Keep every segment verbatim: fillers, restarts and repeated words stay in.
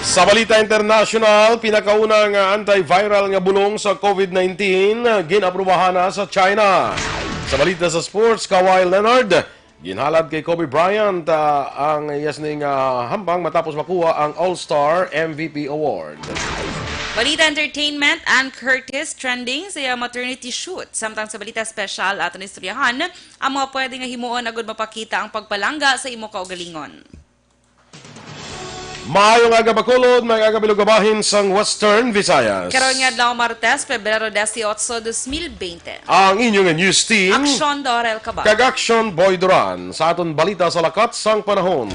Sa balita internasyonal, pinakauna nga antiviral nga bulong sa COVID nineteen, gin-aprubahan na sa China. Sa balita sa sports, Kawhi Leonard, ginhalad kay Kobe Bryant, ah, ang iya sining, ah, hambang matapos makuha ang All-Star M V P Award. Balita entertainment, Ann Curtis trending sa iya maternity shoot. Samtang sa balita special, aton istoryahan ang mga pwede nga himuon agud mapakita ang pagpalangga sa imo kaugalingon. Maayong aga, Bacolod, maayong aga, Bilog nga bahin sang Western Visayas. Karon nga adlaw, Martes, Pebrero dieciocho, dos mil veinte. Ang inyo nga news team, Aksyon Dorel Cabal. Kag Aksyon Boy Duran. Sa aton balita sa lakat sang panahon.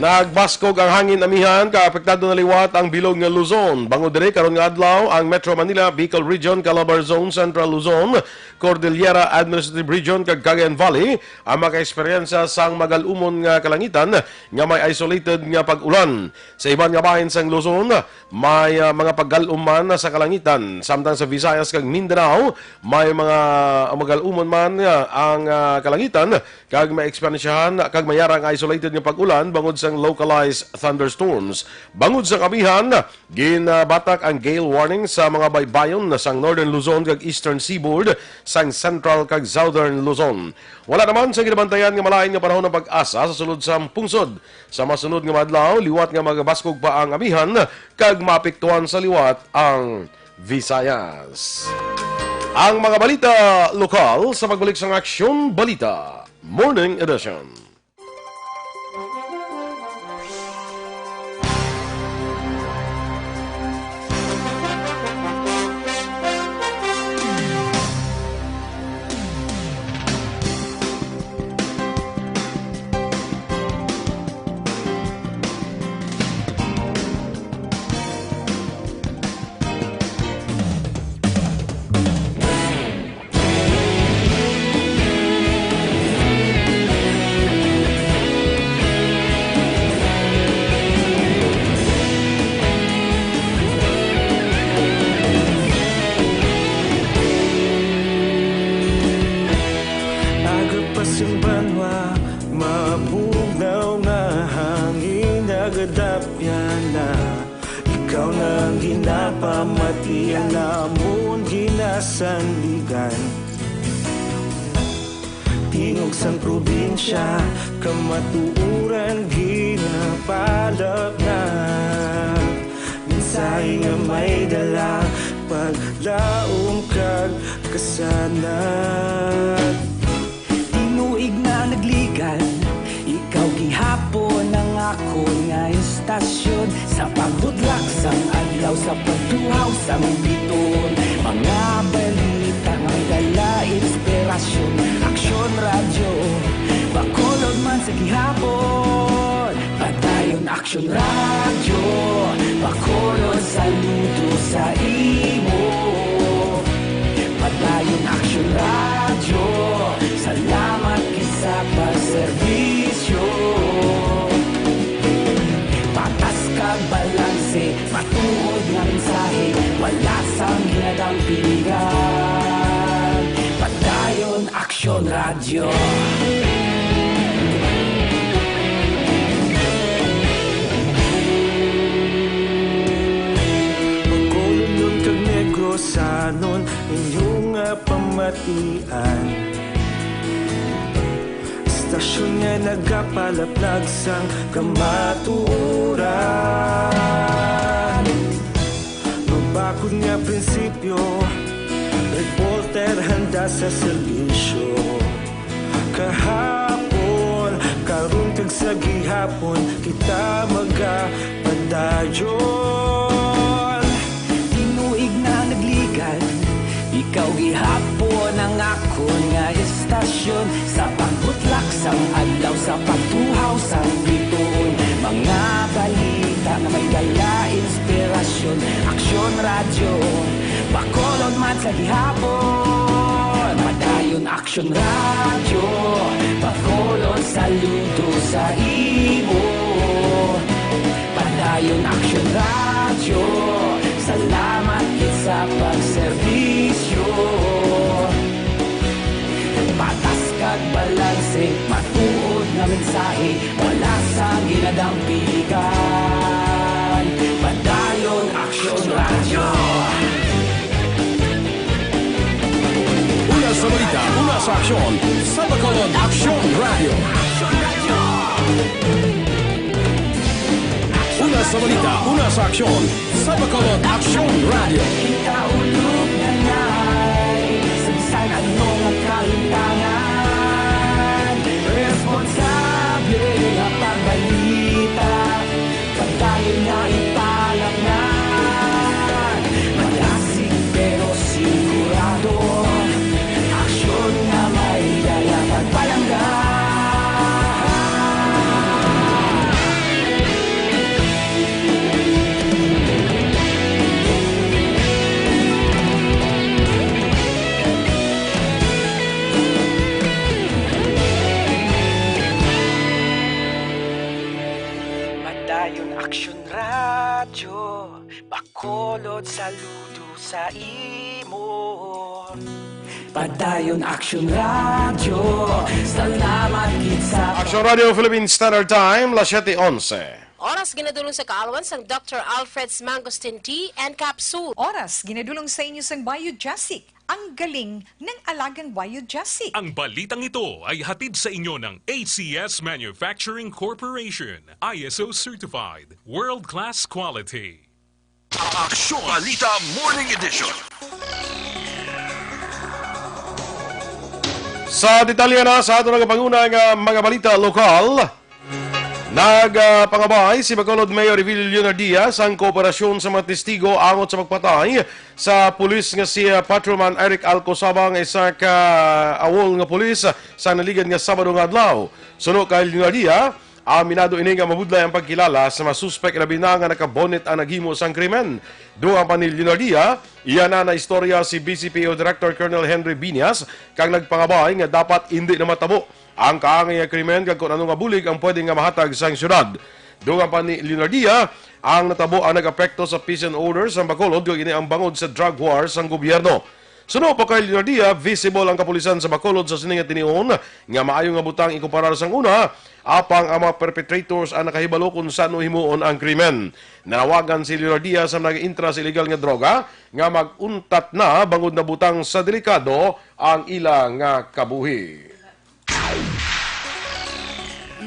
Nagbaskog ang hangin amihan, kaapektado na liwat ang bilog nga Luzon. Bangod diri, karon nga adlaw, ang Metro Manila, Bicol Region, Calabar Zone, Central Luzon, Cordillera Administrative Region, kag Cagayan Valley ang makaeksperyensya sang magal-umon nga kalangitan nga may isolated nga pag-ulan. Sa iban nga bahin sang Luzon, may, ah, mga paggal-um man sa kalangitan. Samtang sa Visayas kag Mindanao, may mga magal-umon man, ah, ang, ah, kalangitan, kag maeksperiensyahan kag mayara nga isolated nga pag-ulan bangod sang localized thunderstorms. Bangod sang amihan, ginbatak ang gale warning sa mga baybayon sang Northern Luzon kag Eastern Seaboard sang Central kag Southern Luzon. Wala naman sang ginabantayan nga malain nga panahon ang PAGASA sa sulod sang pungsod. Sa masunod nga mga adlaw, liwat nga magabaskog pa ang amihan kag maapektuhan sa liwat ang Visayas. Ang mga balita lokal sa pagbalik sang Aksyon Balita Morning Edition. Aga pa sing banwa, mabugnaw nga hangin nagadapyan na. Ikaw na ang ginapamati, ang amon ginasandigan. Tingog sang probinsya, kamatuoran ginapalapnag. Mensahe nga may dala, paglaom kag kasanag. Tinuig na nagligan, ikaw gihapon ang akon nga istasyon. Sa pagbutlak sang adlaw, sa pagtuhaw sang bituon, mga balita nga may dala inspirasyon. Aksyon Radyo, Bacolod man sa gihapon. Padayon Aksyon Radyo, Bacolod, saludo sa imo. Padayon Aksyon Radyo, salamat gid sa pagserbisyo. Patas kag balanse, matuod nga mensahe, wala sang ginadampingan. Padayon Aksyon Radyo. Bacolod kag Negrosanon, inyo nga pamatian. Istasyon nga nagapalaplag sang kamatuoran. Mabakod nga prinsipyo, reporter handa sa serbisyo. Kahapon, karon kag sa gihapon, kita magapadayon. Tinuig na nagligan, ikaw gihapon ang akon nga istasyon. Sa pagbutlak sang adlaw, sa pagtuhaw sang bituon, mga balita nga may dala inspirasyon. Aksyon Radyo, Bacolod man sa gihapon. Padayon Aksyon Radyo, Bacolod, saludo sa imo. Padayon Aksyon Radyo, salamat gid sa pagserbisyo. Patas kag balanse, matuod Mensahe, wala sang ginadampigan. Padayon Aksyon Radyo. Una sa balita, una sa aksyon, sa Bacolod Aksyon Radyo. Una sa balita, una sa aksyon, sa Bacolod Aksyon Radyo. Kita ulog na ngay, sa bisan ano nga kahintangan, responsable nga pagbalita, pagdayon nga ipalangnan, madasig pero sigurado, aksyon nga may dala pagpalangga. Padayon Aksyon Radyo, Bacolod, saludo sa imo. Padayon Aksyon Radyo, salamat gid sa Aksyon Radyo Philippine Standard Time, las siete onse. Oras ginadulong sa kaalwan sang Doctor Alfred's Mangosteen Tea and Capsule. Oras ginadulong sa inyo sang Biogesic, ang galing ng alagang Biogesic. Ang balitang ito ay hatid sa inyo ng A C S Manufacturing Corporation, I S O certified, world-class quality. Aksyon Balita Morning Edition. Sa detalye na sa aton nagapanguna nga mga balita lokal, nagpangabay si Bacolod Mayor Evilio Leonardia sang kooperasyon sa mga testigo angot sa pagpatay sa pulis nga si, ah, Patrolman Eric Alcosaba nga isa ka awol nga pulis sa naligad nga Sabado nga adlaw. Suno kay Leonardia, aminado ini nga mabudlay ang pagkilala sa mga suspek, labi na nga naka-bonnet ang naghimo sang krimen. Dugang pa ni Leonardia, iya na naistorya si B C P O Director Colonel Henry Biñas kag nagpangabay nga dapat indi na matabo ang kaangay nga krimen kag kon ano nga bulig ang pwede nga mahatag sang syudad. Dugang pa ni Leonardia, ang natabo ang nag-apekto sa peace and order sang Bacolod kag ini ang bangod sa drug war sang gobyerno. Suno pa kay Leonardia, visible ang kapulisan sa Bacolod sa sini nga tinion nga maayo nga butang ikumparar sang una, apang ang mga perpetrators ang nakahibalo kon san-o himuon ang krimen. Nanawagan si Leonardia sa mga nag-intra sa iligal nga droga nga mag-untat na bangod nabutang sa delikado ang ila nga kabuhi.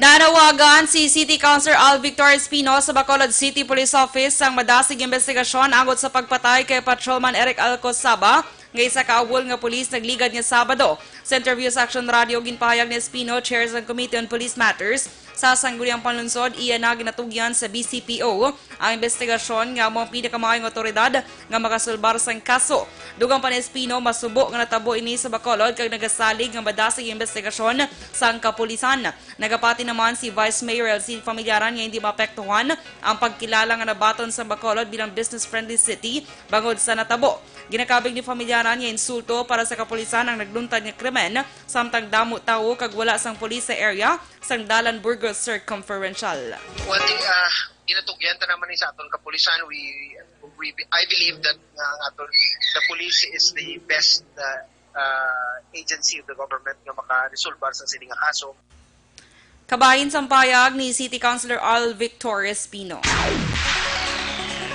Nanawagan si City Councilor Al Victor Espino sa Bacolod City Police Office sang madasig investigasyon angot sa pagpatay kay Patrolman Eric Alcosaba, nga isa ka awol nga pulis nagligad nga Sabado. Sa interview sa Action Radio, ginpahayag ni Espino, chair sang Committee on Police Matters sa Sangguniang Panlungsod, iya na ginatugyan sa B C P O ang investigasyon nga amo ang pinakamaayong awtoridad nga makasulbar sang kaso. Dugang pa ni Espino, masubo nga natabo ini sa Bacolod kag nagasalig nga madasig ang investigasyon sang kapulisan. Nagapati naman si Vice Mayor Elsie Familjaran nga hindi maapektuhan ang pagkilala nga nabaton sa Bacolod bilang business-friendly city bangod sa natabo. Ginakabig ni Familjaran nga insulto para sa kapulisan ang nagluntad nga krimen, samtang damo tawo kag wala sang pulis sa area sang Dalan Burgos Circumferential. One thing, ah, ginatugyan ta naman ni sa aton kapulisan, we, we, I believe that, ah, ang aton, the police is the best, ah, ah, agency of the government nga makaresolbar sa sini nga kaso. Kabahin sang payag ni City Councilor Al Victor Espino.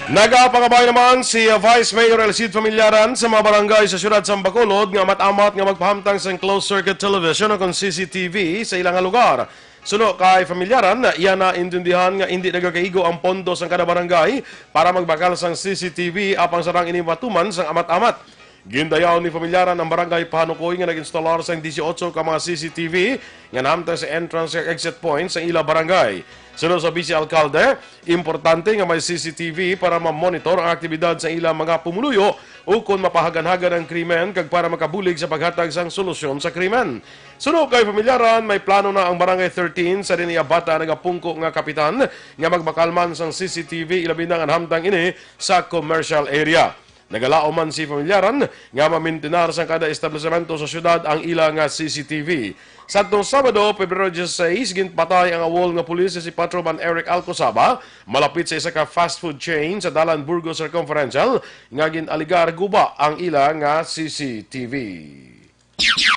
Nagapangabay naman si Vice Mayor Elsie Familjaran sa mga barangay sa siyudad sang Bacolod nga amat-amat nga magpahamtang sang closed circuit television o kon C C T V sa ilang lugar. Suno kay Familjaran, iya naintindihan nga indi nagakaigo ang pondo sang kada barangay para magbakal sang C C T V, apang sarang ini matuman sang amat-amat. Gindayaw ni Familjaran ang barangay Pahanukoy nga nag-instalar sang dieciocho ka mga C C T V nga nahamtang sa entrance kag exit point sa ila barangay. Suno sa Vice Alcalde, importante nga may C C T V para ma-monitor ang aktibidad sa ila mga pumuluyo ukon mapahagan-hagan ang krimen kag para makabulig sa paghatag sang solusyon sa krimen. Suno kay Familjaran, may plano na ang Barangay thirteen sa diin iya bata nagapungko nga kapitan nga magbakal man sang C C T V, ilabi na nga nahamtang ini sa commercial area. Nagalaom man si Familjaran nga mamintinar sang kada establisemento sa siyudad ang ila nga C C T V. Sadtong Sabado, Pebrero dieciséis, ginpatay ang awol nga pulis nga si Patrolman Eric Alcosaba malapit sa isa ka fast food chain sa Dalan Burgos Circumferential nga gin-alegar guba ang ila nga C C T V.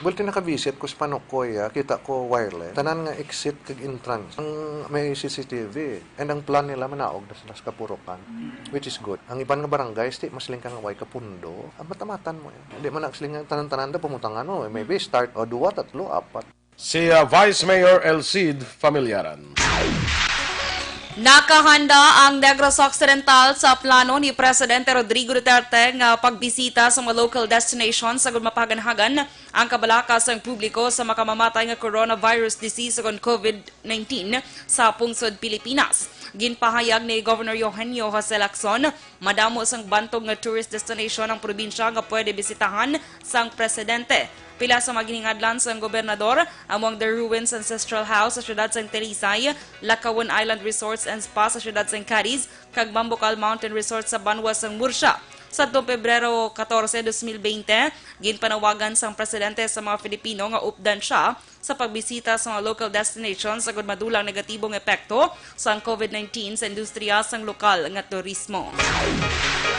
Well, naka-visit ko sa Panukoy, ah, kita ko wireless. Tanan nga exit kag entrance. Ang may C C T V. And ang plan nila, manaog na sila sa Kapurukan, which is good. Ang iban nga barangay, di maslingka nga way kapundo. Ang matamatan mo, eh. Di man nagslingka tanan-tanan da, pumutangan mo, eh. Maybe start, o, duwa, tatlo, apat. Si, ah, Vice Mayor El Cid Familiaran. Nakahanda ang Negros Occidental sa plano ni Presidente Rodrigo Duterte nga pagbisita sa mga local destinations sa gumapaganahagan ang kabalaka sang publiko sa makamamatay nga coronavirus disease o kon COVID nineteen sa pungsod Pilipinas. Ginpahayag ni Governor Eugenio Jose Lacson, madamo sang bantog nga tourist destination ang probinsya nga pwede bisitahan sang presidente. Pila sa mga ginhingadlan sang gobernador amo ang The Ruins Ancestral House sa siyudad sang Talisay, Lackawan Island Resorts and Spa sa siyudad sang Cadiz, kag Mambucal Mountain Resort sa banwa sang Murcia. Sadtong Pebrero katorse, dos mil bente, ginpanawagan sang presidente sa mga Filipino nga updan sia sa pagbisita sa mga local destinations agud madula ang negatibong epekto sang COVID nineteen sa industriya sang lokal nga turismo.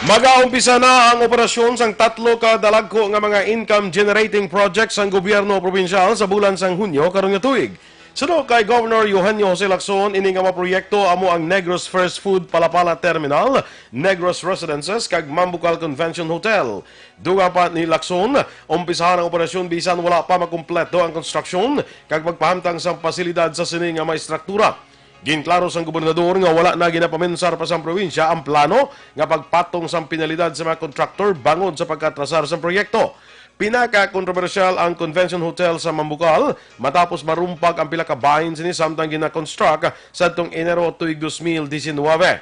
Magaumpisa na ang operasyon sang tatlo ka dalagko nga mga income-generating projects sang gobyerno probinsyal sa bulan sang Hunyo karon nga tuig. Suno kay Governor Eugenio Jose Lacson, ini nga mga proyekto amo ang Negros First Food Palapala Terminal, Negros Residences, kag Mambucal Convention Hotel. Dugang pa ni Lacson, umpisahan ang operasyon bisan wala pa makumpleto ang konstruksyon kag pagpahamtang sang pasilidad sa sini nga mga estruktura. Ginklaro sang gobernador nga wala na ginapaminsar pa sang probinsya ang plano nga pagpatong sang penalidad sa mga kontraktor bangod sa pagkaatrasar sang proyekto. Pinakakontrobersyal ang Convention Hotel sa Mambucal matapos marumpag ang pila ka bahin sini samtang gina-construct sadtong Enero tuig dos mil diecinuebe.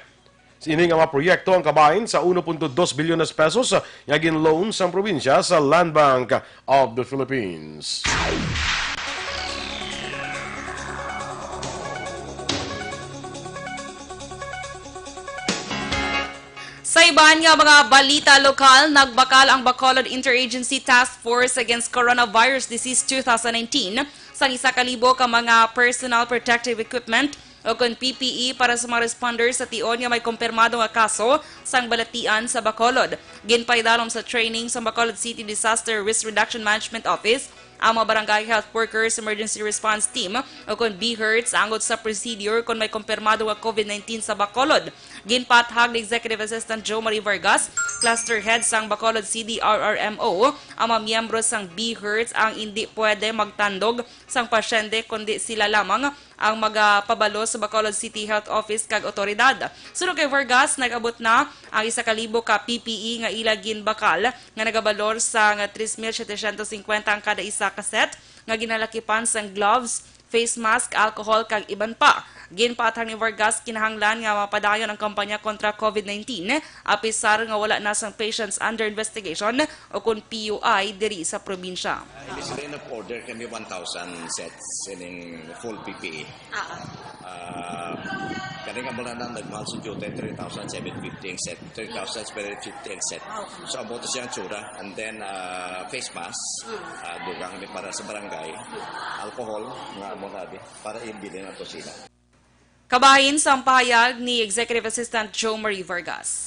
Ini nga mga proyekto ang kabahin sa uno punto dos bilyones pesos nga gin-loan sang probinsya sa Land Bank of the Philippines. Sa iban nga mga balita lokal, nagbakal ang Bacolod Interagency Task Force Against Coronavirus Disease two thousand nineteen sang isa ka libo ka mga personal protective equipment o kon P P E para sa mga responders sa tion nga may kumpirmado nga kaso sang balatian sa Bacolod. Ginpaidalom sa training sa Bacolod City Disaster Risk Reduction Management Office ang mga Barangay Health Workers Emergency Response Team o kon B HERTs angot sa procedure kon may kumpirmado nga COVID nineteen sa Bacolod. Ginpaathag ni Executive Assistant Jo Marie Vargas, Cluster Head sang Bacolod C D R R M O, ang mga miyembro sang B HERTs ang indi pwede magtandog sang pasyente kundi sila lamang ang magapabalo sa Bacolod City Health Office kag awtoridad. Suno kay Vargas, nag-abot na ang isa ka libo ka P P E nga ila ginbakal nga nagabalor sang tres mil setecientos cincuenta ang kada isa ka set nga ginalakipan sang gloves, face mask, alcohol, kag iban pa. Ginpaathag ni Vargas, kinahanglan nga mapadayon ang kampanya kontra COVID nineteen, apisar nga wala na sang patients under investigation o kon P U I diri sa probinsya. Ilis rin of order kami one thousand sets ining full P P E. Ah, ah. Ah, kani nga mula na nagmahal sa duty, three thousand seven fifty ang set, three thousand seven fifty ang set. Ah, okay. So, amo to siya ang tsura. And then, ah, face mask, ah, dugang kami para sa barangay. Alcohol, nga amo na di, para ibilin ang kusina. Kabahin sang pahayag ni Executive Assistant Jo Marie Vargas.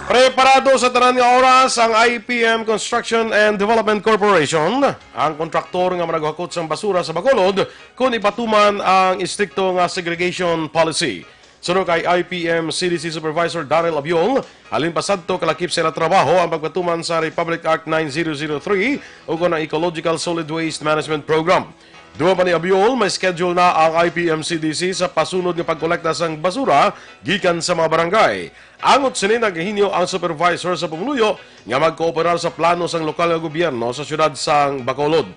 Preparado sa tanan nga oras ang I P M Construction and Development Corporation, ang kontraktor nga managahakot sang basura sa Bacolod, kon ipatuman ang istrikto nga segregation policy. Suno kay I P M C D C Supervisor Daryl Abiol, halin pa sadto kalakip sa ila trabaho ang pagpatuman sa Republic Act nine zero zero three o kon ang Ecological Solid Waste Management Program. Dugang pa ni Abiol, may schedule na ang I P M C D C sa pasunod nga pagkolekta sang basura gikan sa mga barangay. Angot sini, nagahinyo ang supervisor sa pumuluyo nga magkooperar sa plano sang lokal nga gobyerno sa siyudad sang Bacolod.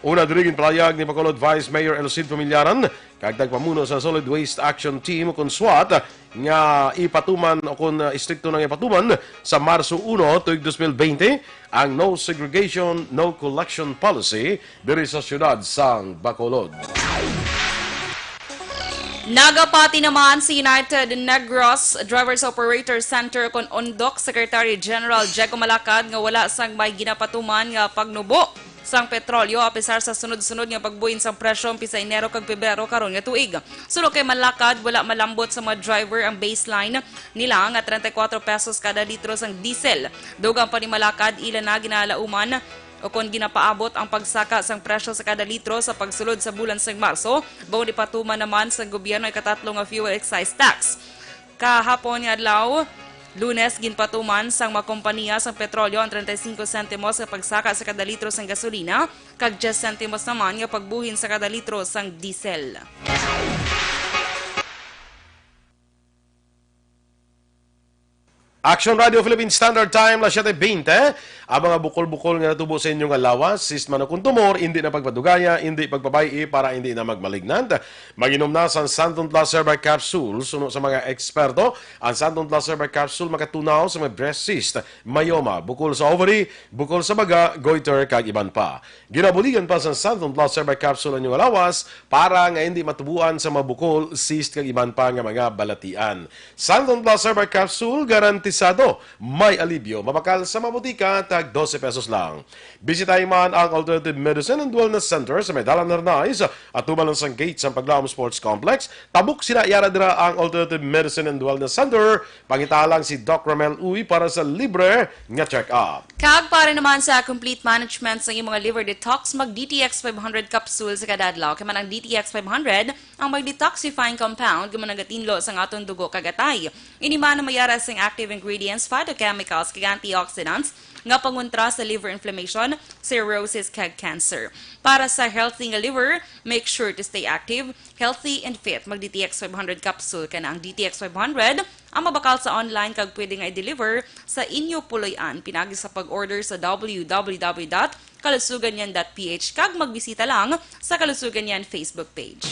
Una diri, ginpalayag ni Bacolod Vice Mayor El Cid Familiaran kag tagpamuno sa Solid Waste Action Team o kon SWAT nga ipatuman o kon, ah, istrikto na nga ipatuman sa Marso uno tuig dos mil bente ang No Segregation, No Collection Policy diri sa siyudad sang Bacolod. Nagapati naman si United Negros Drivers Operator Center kon UNDOC Secretary General Jeko Malacad nga wala sang may ginapatuman nga pagnubo sang petrolyo, apisar sa sunod-sunod nga pagbuhin sang presyo umpisa Enero kag Pebrero karon nga tuig. Suno kay Malakad, wala malambot sa mga driver ang baseline nila nga treinta y cuatro pesos kada litro sang diesel. Dugang pa ni Malakad, ila na ginalauman o kon ginapaabot ang pagsaka sang presyo sa kada litro sa pagsulod sa bulan sang Marso, bangod ipatuman naman sang gobyerno ikatatlo nga fuel excise tax. Kahapon nga adlaw, Lunes, ginpatuman sang mga kompanya sang petrolyo ang treinta y cinco sentimos nga pagsaka sa kada litro sang gasolina kag diyes sentimos naman nga pagbuhin sa kada litro sang diesel. Action Radio Philippine Standard Time, las siete veinte. Ang mga bukol-bukol nga natubo sa inyo nga lawas, cyst man o kon tumor, indi na pagpadugaya, indi pagpabay-i para indi na magmalignant. Mag-inom na sang Santon Plus Herbal Capsule. Suno sa mga eksperto, ang Santon Plus Herbal Capsule makatunaw sa mga breast cyst, myoma, bukol sa ovary, bukol sa baga, goiter, kag iban pa. Ginabuligan pa sang Santon Plus Herbal Capsule ang inyong lawas para nga hindi matubuan sa mga bukol, cyst, kag iban pa nga mga balatian. Santon Plus Herbal Capsule, garantisado may alibyo. Mabakal sa mga botika, tag dose pesos lang. Bisitahi man ang Alternative Medicine and Wellness Center sa may Dalan Hernais, atuban lang sang gate sang Paglaom Sports Complex. Tabok sila, yara dira ang Alternative Medicine and Wellness Center. Pangita lang si Doc Romel Uy para sa libre nga check-up. Kag para naman sa complete management sa imong liver detox, mag D T X five hundred capsule sa kada adlaw. Kay man ang D T X five hundred ang mag-detoxifying compound nga nagatinlo sa aton dugo kag atay. Ini man ang may ara sang active ingredients, phytochemicals, kag antioxidants nga pangontra sa liver inflammation, cirrhosis, kag cancer. Para sa healthy nga liver, make sure to stay active, healthy, and fit. Mag D T X five hundred capsule ka na. Ang D T X five hundred ang mabakal sa online kag pwede nga i-deliver sa inyo puloy-an pinagi sa pag-order sa W W W dot kalusugan yan dot P H kag magbisita lang sa Kalusugan Yan Facebook page.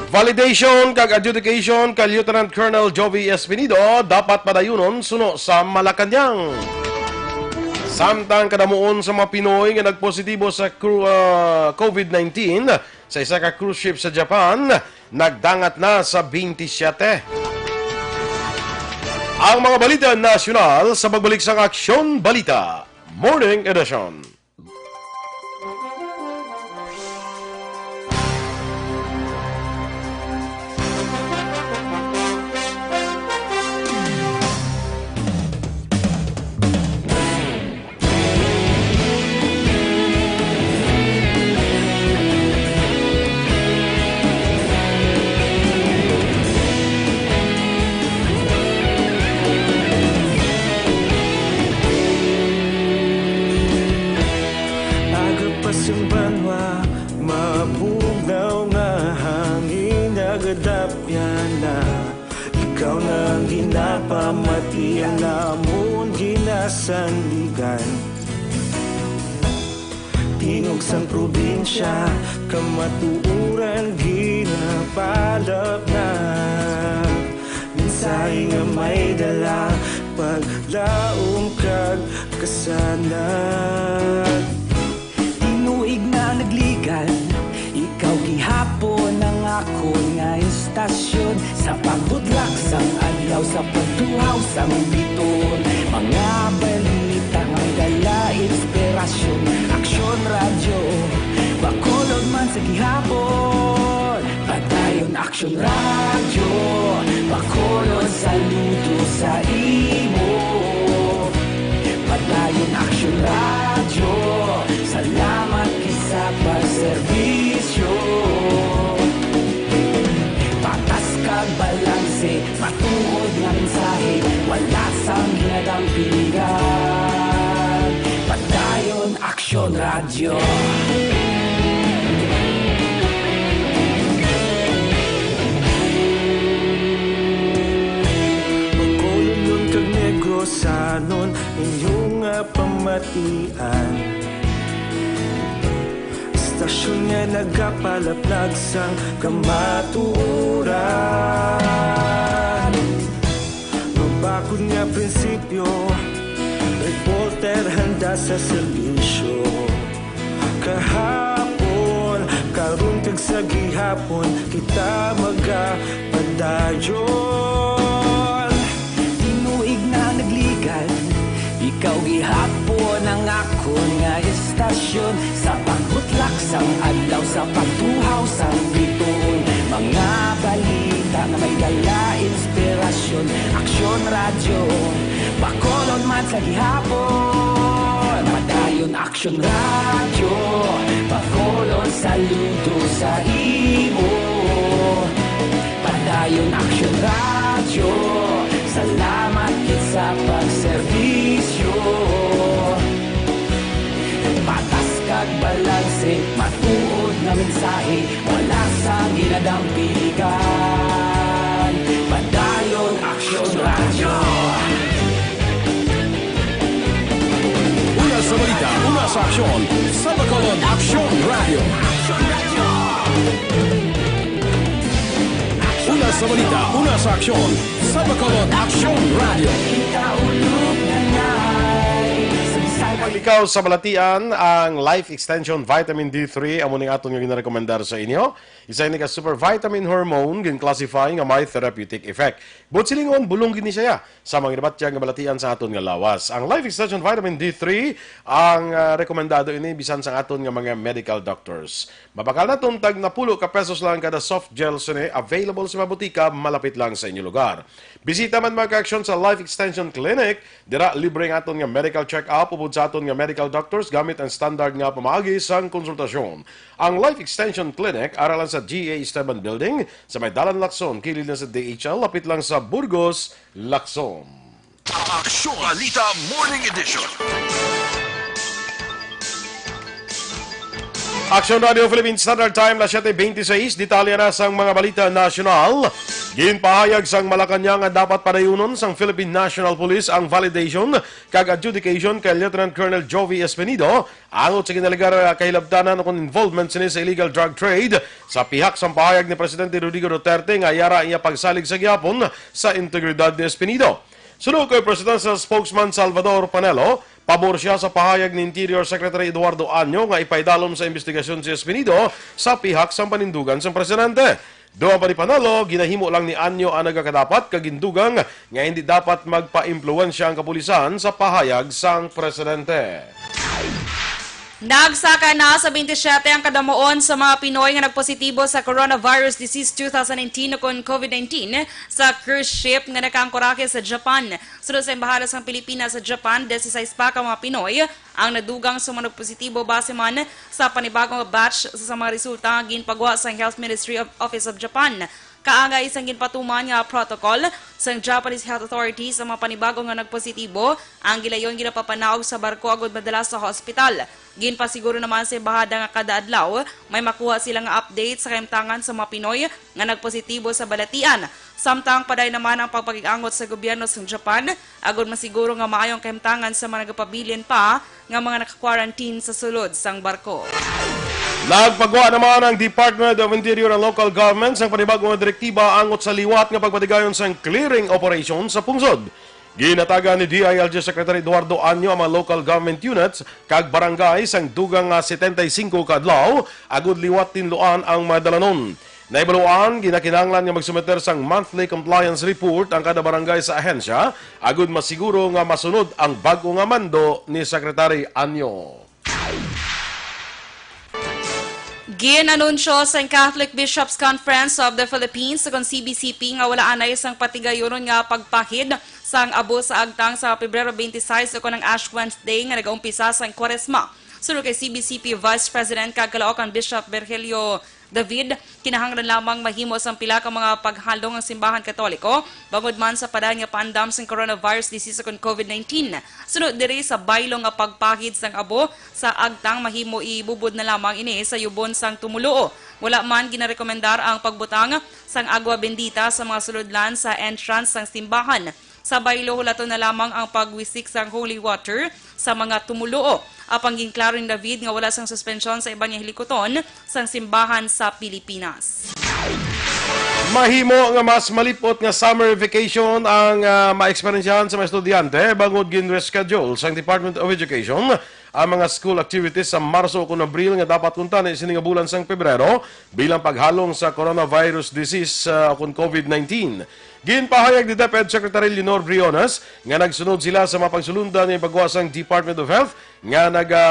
Validation kag adjudication kay Lieutenant Colonel Jovi Espinido dapat padayunon suno sa Malacañang. Samtang kadamuon sa mga Pinoy nga nagpositibo sa cru-, ah, covid nineteen sa isa ka cruise ship sa Japan, nagdangat na sa twenty-seven. Ang mga balita nasyonal sa pagbalik sang Aksyon Balita Morning Edition. Aga pa sing banwa, mabugnaw nga hangin, nagadapyan na. Ikaw na ang ginapamati, ang amon ginasandigan. Tingog sang probinsya, kamatuoran ginapalapnag. Mensahe nga may dala, paglaom kag kasanag. Tinuig na nagligan, ikaw gihapon ang akon nga istasyon. Sa pagbutlak sang adlaw, sa pagtuhaw sang biton, mga balita nga dala inspirasyon. Aksyon Radyo, Bacolod man sa gihapon. Padayon Aksyon Radyo, Bacolod, saludo sa imo. Padayon Aksyon Radyo, salamat gid sa pagserbisyo. Patas kag balanse, matuod nga mensahe, wala sang ginadampingan. Padayon Aksyon Radyo. Bacolodnon kag Negrosanon, inyo nga pamatian. Istasyon nga nagapalaplag sang kamatuoran. Mabakod nga prinsipyo, reporter handa sa serbisyo. Kahapon, karon kag sa gihapon, kita magapadayon. Tinuig na nagligan, ikaw gihapon ang Kun nga istasyon, sa pagbutlak sang adlaw, sa pagtuhaw sang bituon, mga balita nga may dala inspirasyon. Aksyon Radyo, Bacolod man sa gihapon. Padayon Aksyon Radyo, Bacolod, saludo sa imo. Padayon Aksyon Radyo, salamat gid sa pagserbisyo. Patas kag balanse, matuod nga mensahe, wala sang ginadampigan. Padayon Aksyon Radyo. Una sa balita, una sa aksyon, sa Bacolod Aksyon Radyo. Una sa balita, una sa aksyon, sa Bacolod Aksyon Radyo. Paglikaw sa balatian, ang Life Extension Vitamin D three amo ning aton nga ginarekomendar sa inyo. Isa ini ka super vitamin hormone gin-classify nga may therapeutic effect. Buot silingon, bulong gid ni siya sa mga ginabatyag nga balatian sa aton nga lawas. Ang Life Extension Vitamin D three ang, ah, rekomendado ini bisan sa aton nga mga medical doctors. Mabakal naton tag napulo ka pesos lang kada soft gel sini, available sa mga botika malapit lang sa inyo lugar. Bisita man, mga ka-aksyon, sa Life Extension Clinic. Dira libre ang aton nga medical check-up upod sa aton nga medical doctors gamit ang standard nga pamaagi sang konsultasyon. Ang Life Extension Clinic ara lang sa G A Esteban Building sa may Dalan Lacson, kilid na sa D H L, lapit lang sa Burgos, Lacson. Aksyon Balita Morning Edition. Aksyon Radio Philippine Standard Time, las siete veintiséis. Detalye na sang mga balita nasyonal. Ginpahayag sang Malacañang nga dapat padayunon sang Philippine National Police ang validation kag adjudication kay Lieutenant Colonel Jovi Espinido angot sa ginalegar nga kahilabtanan ukon involvement sini sa illegal drug trade, sa pihak sang pahayag ni Presidente Rodrigo Duterte nga yara iya pagsalig sa gihapon sa integridad ni Espinido. Suno kay Presidential Spokesman Salvador Panelo, pabor sia sa pahayag ni Interior Secretary Eduardo Año nga ipaidalom sa imbestigasyon si Espinido sa pihak sang panindugan sang presidente. Dugang pa ni Panelo, ginahimo lang ni Año ang nagakadapat kag gindugang nga hindi dapat magpaimpluwensya ang kapulisan sa pahayag sang presidente. Nagsaka na sa twenty-seven ang kadamuon sa mga Pinoy nga nagpositibo sa coronavirus disease two thousand nineteen ukon COVID nineteen sa cruise ship nga nakaangkorahe sa Japan. Sunod sa Embahada sang Pilipinas sa Japan, disisais pa ka mga Pinoy ang nadugang sa mga nagpositibo base man sa panibago nga batch sa, sa mga resulta nga ginpagwa sang Health Ministry of Office of Japan. Kaangay sang ginpatuman nga protocol sang Japanese Health Authority sa mga panibago nga nagpositibo, ang gilayon ginapapanaog sa barko agud madala sa hospital. Ginpasiguro naman sa embahada nga kada adlaw may makuha sila nga update sa kahimtangan sa mga Pinoy nga nagpositibo sa balatian. Samtang padayon naman ang pagpakig-angot sa gobyerno sang Japan agud masiguro nga maayong kahimtangan sa mga nagapabilin pa nga mga naka-quarantine sa sulod sang barko. Nagpagwa naman ang Department of Interior and Local Government sang panibago nga direktiba angot sa liwat nga pagpatigayon sang clearing operation sa pungsod. Ginatagan ni D I L G Secretary Eduardo Año ang mga local government units kag barangay sang dugang nga setenta y cinco ka adlaw agud liwat tinluan ang mga dalanon. Nahibaluan, ginakinahanglan nga magsumiter sang monthly compliance report ang kada barangay sa ahensya agud masiguro nga masunod ang bag-o nga mando ni Secretary Año. Gin-anunsyo sang Catholic Bishops' Conference of the Philippines, ukon C B C P, nga wala anay sang patigayunon nga pagpahid sang abo sa agtang sa Pebrero twenty-six, ukon ang Ash Wednesday nga nagaumpisa sang Kwaresma. Suno kay C B C P Vice President kag Caloocan Bishop Virgilio David, kinahanglan lamang mahimo sang pila ka mga paghalong ang simbahan Katoliko, bangod man sa padayon nga paandam sang coronavirus disease ukon COVID nineteen. Suno diri sa baylo nga pagpahid sang abo sa agtang, mahimo ibubod na lamang ini sa yubon sang tumoluo. Wala man ginarekomendar ang pagbutang sang agwa bendita sa mga sulodlan sa entrance sang simbahan. Sa baylo, hulaton na lamang ang pagwisik sang holy water sa mga tumoluo. Apang ginklaro ni David nga wala sang suspensyon sa iban nga hilikuton sang simbahan sa Pilipinas. Mahimo nga mas malip-ot nga summer vacation ang, ah, maeksperiensyahan sa mga estudyante bangod gin-reschedule sang Department of Education ang mga school activities sa Marso o kon Abril nga dapat kuntani sini nga bulan sang Pebrero bilang paghalong sa coronavirus disease, ah, o kon COVID nineteen. Ginpahayag ni DepEd Secretary Leonor Briones nga nagsunod sila sa mga pagsulondan nga ipagawa sang Department of Health nga naga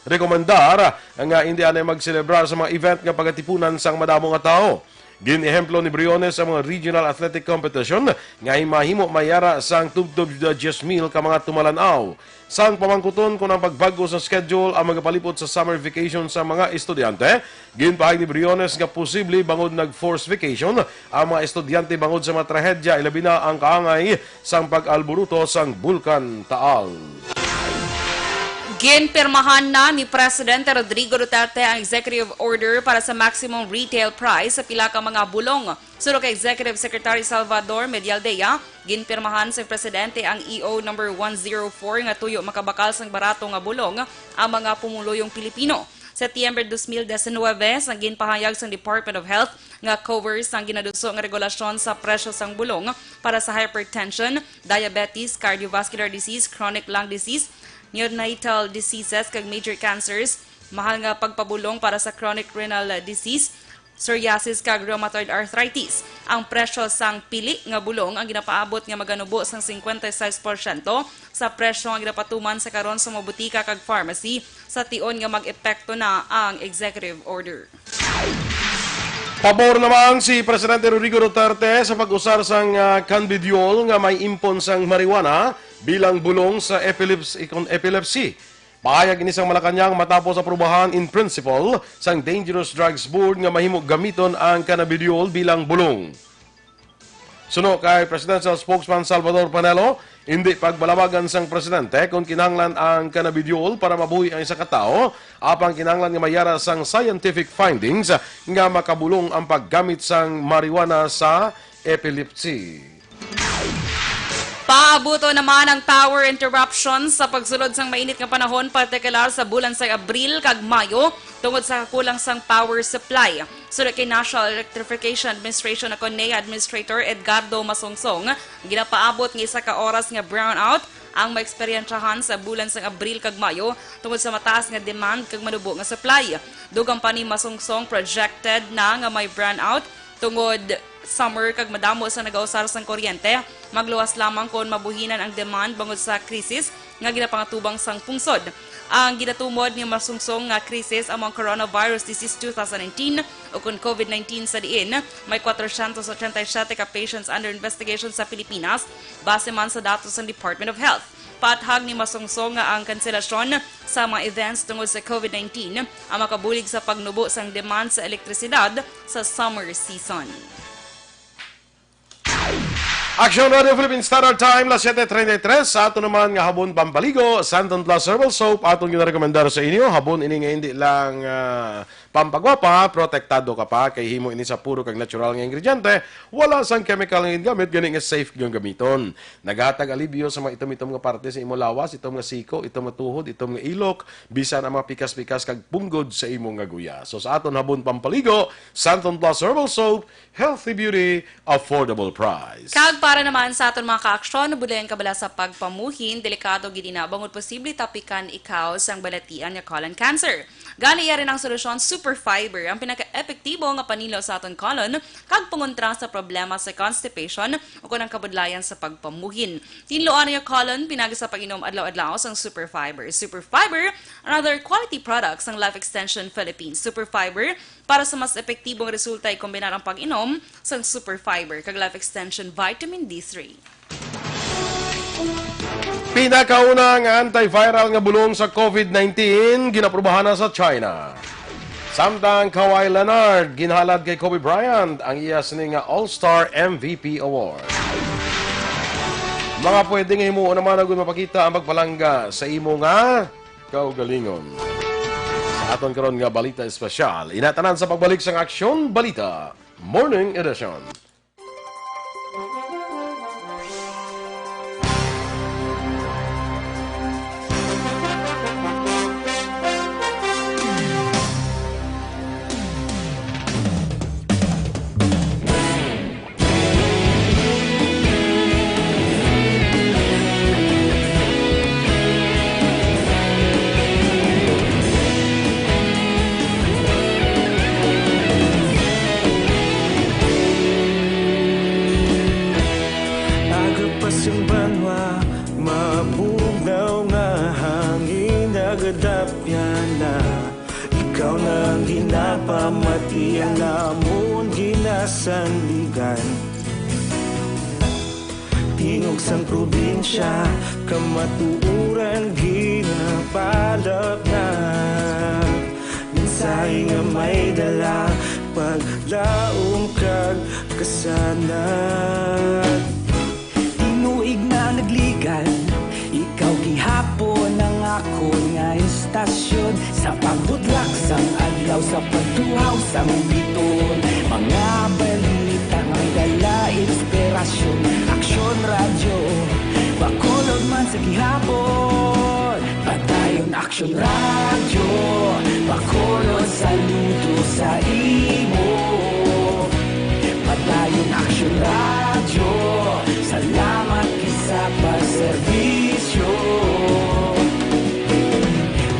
rekomendar nga indi anay magselebrar sa mga event nga pagatipunan sang madamo nga tawo. Gin-ehemplo ni Briones ang mga regional athletic competition nga mahimo mayara sang tubtob diyes mil ka mga tumalan-aw. Sang pamangkuton kon ang pagbag-o sa schedule ang magapalipot sa summer vacation sa mga estudyante, ginpahayag ni Briones nga posible bangod nag-forced vacation ang mga estudyante bangod sa mga trahedya, ilabi na ang kaangay sang pag-alburuto sang Bulkan Taal. Ginpirmahan na ni Presidente Rodrigo Duterte ang executive order para sa maximum retail price sa pila ka mga bulong. Suno kay Executive Secretary Salvador Medialdea, ginpirmahan sang presidente ang E O number one zero four nga tuyo makabakal sang barato nga bulong ang mga pumuluyong Pilipino. September dos mil diecinuebe, sang ginpahayag sang Department of Health nga cover sang ginaduso nga regulasyon sa presyo sang bulong para sa hypertension, diabetes, cardiovascular disease, chronic lung disease, neonatal diseases, kag major cancers, mahal nga pagpabulong para sa chronic renal disease, psoriasis, kag rheumatoid arthritis. Ang presyo sang pili nga bulong ang ginapaabot nga maganubo sang singkwenta y seis porsyento sa presyo nga ginapatuman sa karon sa mga butika kag pharmacy sa tion nga mag-epekto na ang executive order. Pabor naman si Presidente Rodrigo Duterte sa pag-usar sang, ah, cannabidiol nga may impon sang marijuana bilang bulong sa epileps-, ikon-, epilepsy. Pahayag ini sang Malacañang matapos aprubahan in principle sang Dangerous Drugs Board nga mahimo gamiton ang cannabidiol bilang bulong. Suno kay Presidential Spokesman Salvador Panelo, hindi pagbalabagan sang presidente kon kinahanglan ang cannabidiol para mabuhi ang isa ka tawo, apang kinahanglan nga mayara sang scientific findings nga makabulong ang paggamit sang marijuana sa epilepsy. Paabuto naman ang power interruption sa pagsulod sang mainit nga panahon, partikular sa bulan sa Abril kag Mayo, tungod sa kakulang sang power supply. Suno kay National Electrification Administration o kon NEA Administrator Edgardo Masungsong, ginapaabot nga isa ka oras nga brownout ang maeksperiensyahan sa bulan sang Abril kag Mayo tungod sa mataas nga demand kag manubo nga supply. Dugang pa ni Masungsong, projected na nga may brownout tungod summer kag madamo sa nagausar sang kuryente. Magluwas lamang kon mabuhinan ang demand bangod sa krisis nga ginapangatubang sang pungsod. Ang ginatumod ni Masungsong nga krisis amo ang coronavirus disease two thousand nineteen o kon COVID nineteen, sa diin may kwatrocientos ochenta y siete ka patients under investigation sa Pilipinas, base man sa datos sang Department of Health. Paathag ni Masungsong nga ang kanselasyon sa mga events tungod sa COVID nineteen ang makabulig sa pagnubo sang demand sa elektrisidad sa summer season. Action Radio Philippine Standard Time, las siete treinta y tres. Sa ato naman nga habon pampaligo, Santon Plus Herbal Soap, aton ginarekomendar sa inyo. Habon ini nga hindi lang, ah, pampagwapa, protektado ka pa, kay himo ini sa puro kag natural nga ingrediente. Wala sang chemical nga gingamit, gani nga safe gyud gamiton. Naghatag alibyo sa mga itom-itom nga parte sa imo lawas, itom nga siko, itom nga tuhod, itom nga ilok, bisan ang mga pikas-pikas kag punggod sa imo nga guya. So, sa aton habon pampaligo, Santon Plus Herbal Soap, healthy beauty, affordable price. Kag para naman sa aton mga ka-aksyon, budlay ang kabala sa pagpamuhin, delikado gid ina bangod posible tapikan ikaw sang balatian nga colon cancer. Gani, yari na ang solusyon, Super Fiber, ang pinaka-epektibo nga panilo sa aton colon kag pangontra sa problema sa constipation o kon ang kabudlayan sa pagpamuhin. Tinluan ang colon pinagi sa pag-inom adlaw-adlaw sang Super Fiber. Super Fiber, another quality product sang Life Extension Philippines. Super Fiber, para sa mas epektibong resulta, ikombinar ang pag-inom sang Super Fiber kag Life Extension Vitamin D three. Pinakauna nga antiviral nga bulong sa COVID nineteen ginaprubahan na sa China. Samtang Kawhi Leonard ginhalad kay Kobe Bryant ang iya sini nga All-Star M V P Award. Mga pwede nga himuon naman agud mapakita ang pagpalangga sa imo nga kaugalingon. Sa aton karon nga balita espesyal, ina tanan sa pagbalik sang Aksyon Balita Morning Edition. Pamati ang amon ginasandigan. Tingog sang probinsya, kamatuoran ginapalapnag. Mensahe nga may dala, paglaom kag kasanag. Tinuig na nagligan, ikaw gihapon ang akon nga istasyon. Sa pagbutlak sang adlaw, sa pagtuhaw sang biton, mga balita nga may dala inspirasyon. Aksyon Radyo, Bacolod man sa gihapon. Padayon Aksyon Radyo, Bacolod, saludo sa imo. Padayon Aksyon Radyo, salamat gid sa pagserbisyo.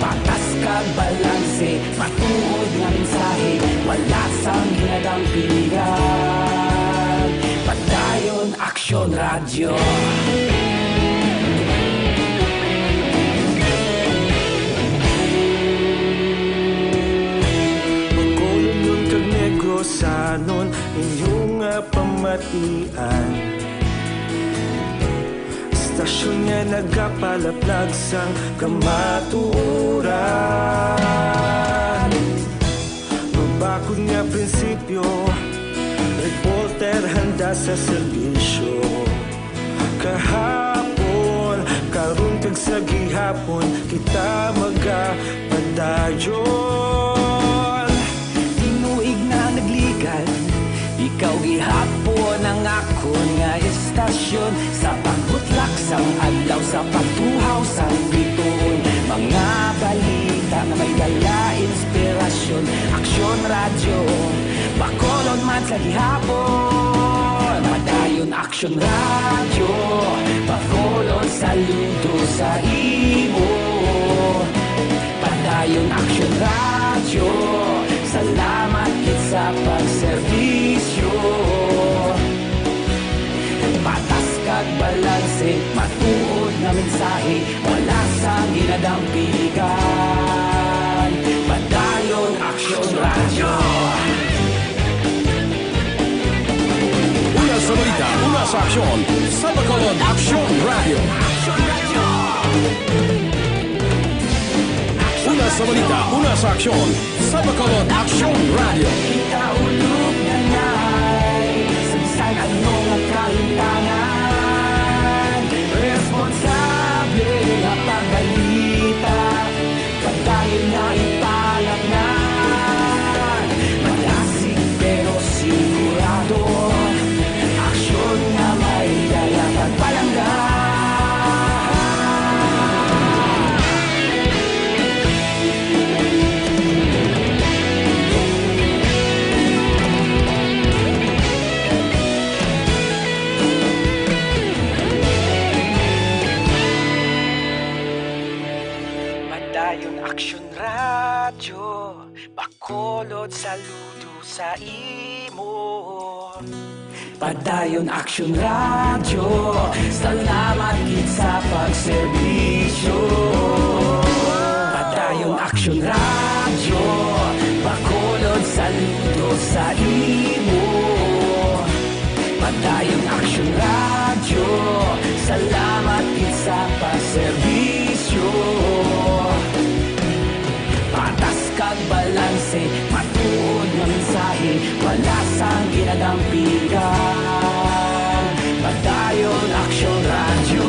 Patas kag balanse, matuod nga mensahe, wala sang ginadampigan. Padayon Aksyon Radyo. Bacolodnon kag Negrosanon, inyo nga pamatian. Istasyon nga nagapalaplag sang kamatuoran. Mabakod nga prinsipyo, reporter handa sa serbisyo. Kahapon, karon kag sa gihapon, kita magapadayon. Tinuig na nagligan, ikaw gihapon ang akon nga istasyon. Sa pagbutlak sang adlaw, sa pagtuhaw sang bituon, mga balita nga may dala inspirasyon. Aksyon Radyo, Bacolod man sa gihapon. Padayon Aksyon Radyo, Bacolod, saludo sa imo. Padayon Aksyon Radyo, salamat gid sa pagserbisyo. Patas kag balanse, matuod nga mensahe, wala sang ginadampigan. Padayon Aksyon Radyo. Una sa balita, una sa aksyon, sa Bacolod Aksyon Radyo. Una sa balita, una sa aksyon, sa Bacolod Aksyon Radyo. Kita ulog na ngay, sa bisan ano nga kalimtangan, responsable nga pagbalita. Padayon na ipalapnan, malasig pero sigurado. Aksyon nga may dala kag palangga. Padayon Aksyon Radyo, Bacolod, saludo sa imo. Padayon Aksyon Radyo, salamat gid sa pagserbisyo. Padayon Aksyon Radyo, Bacolod, saludo sa imo. Padayon Aksyon Radyo, salamat gid sa pagserbisyo. Patas kag balanse, matuod nga mensahe, wala sang ginadampigan. Padayon Aksyon Radyo.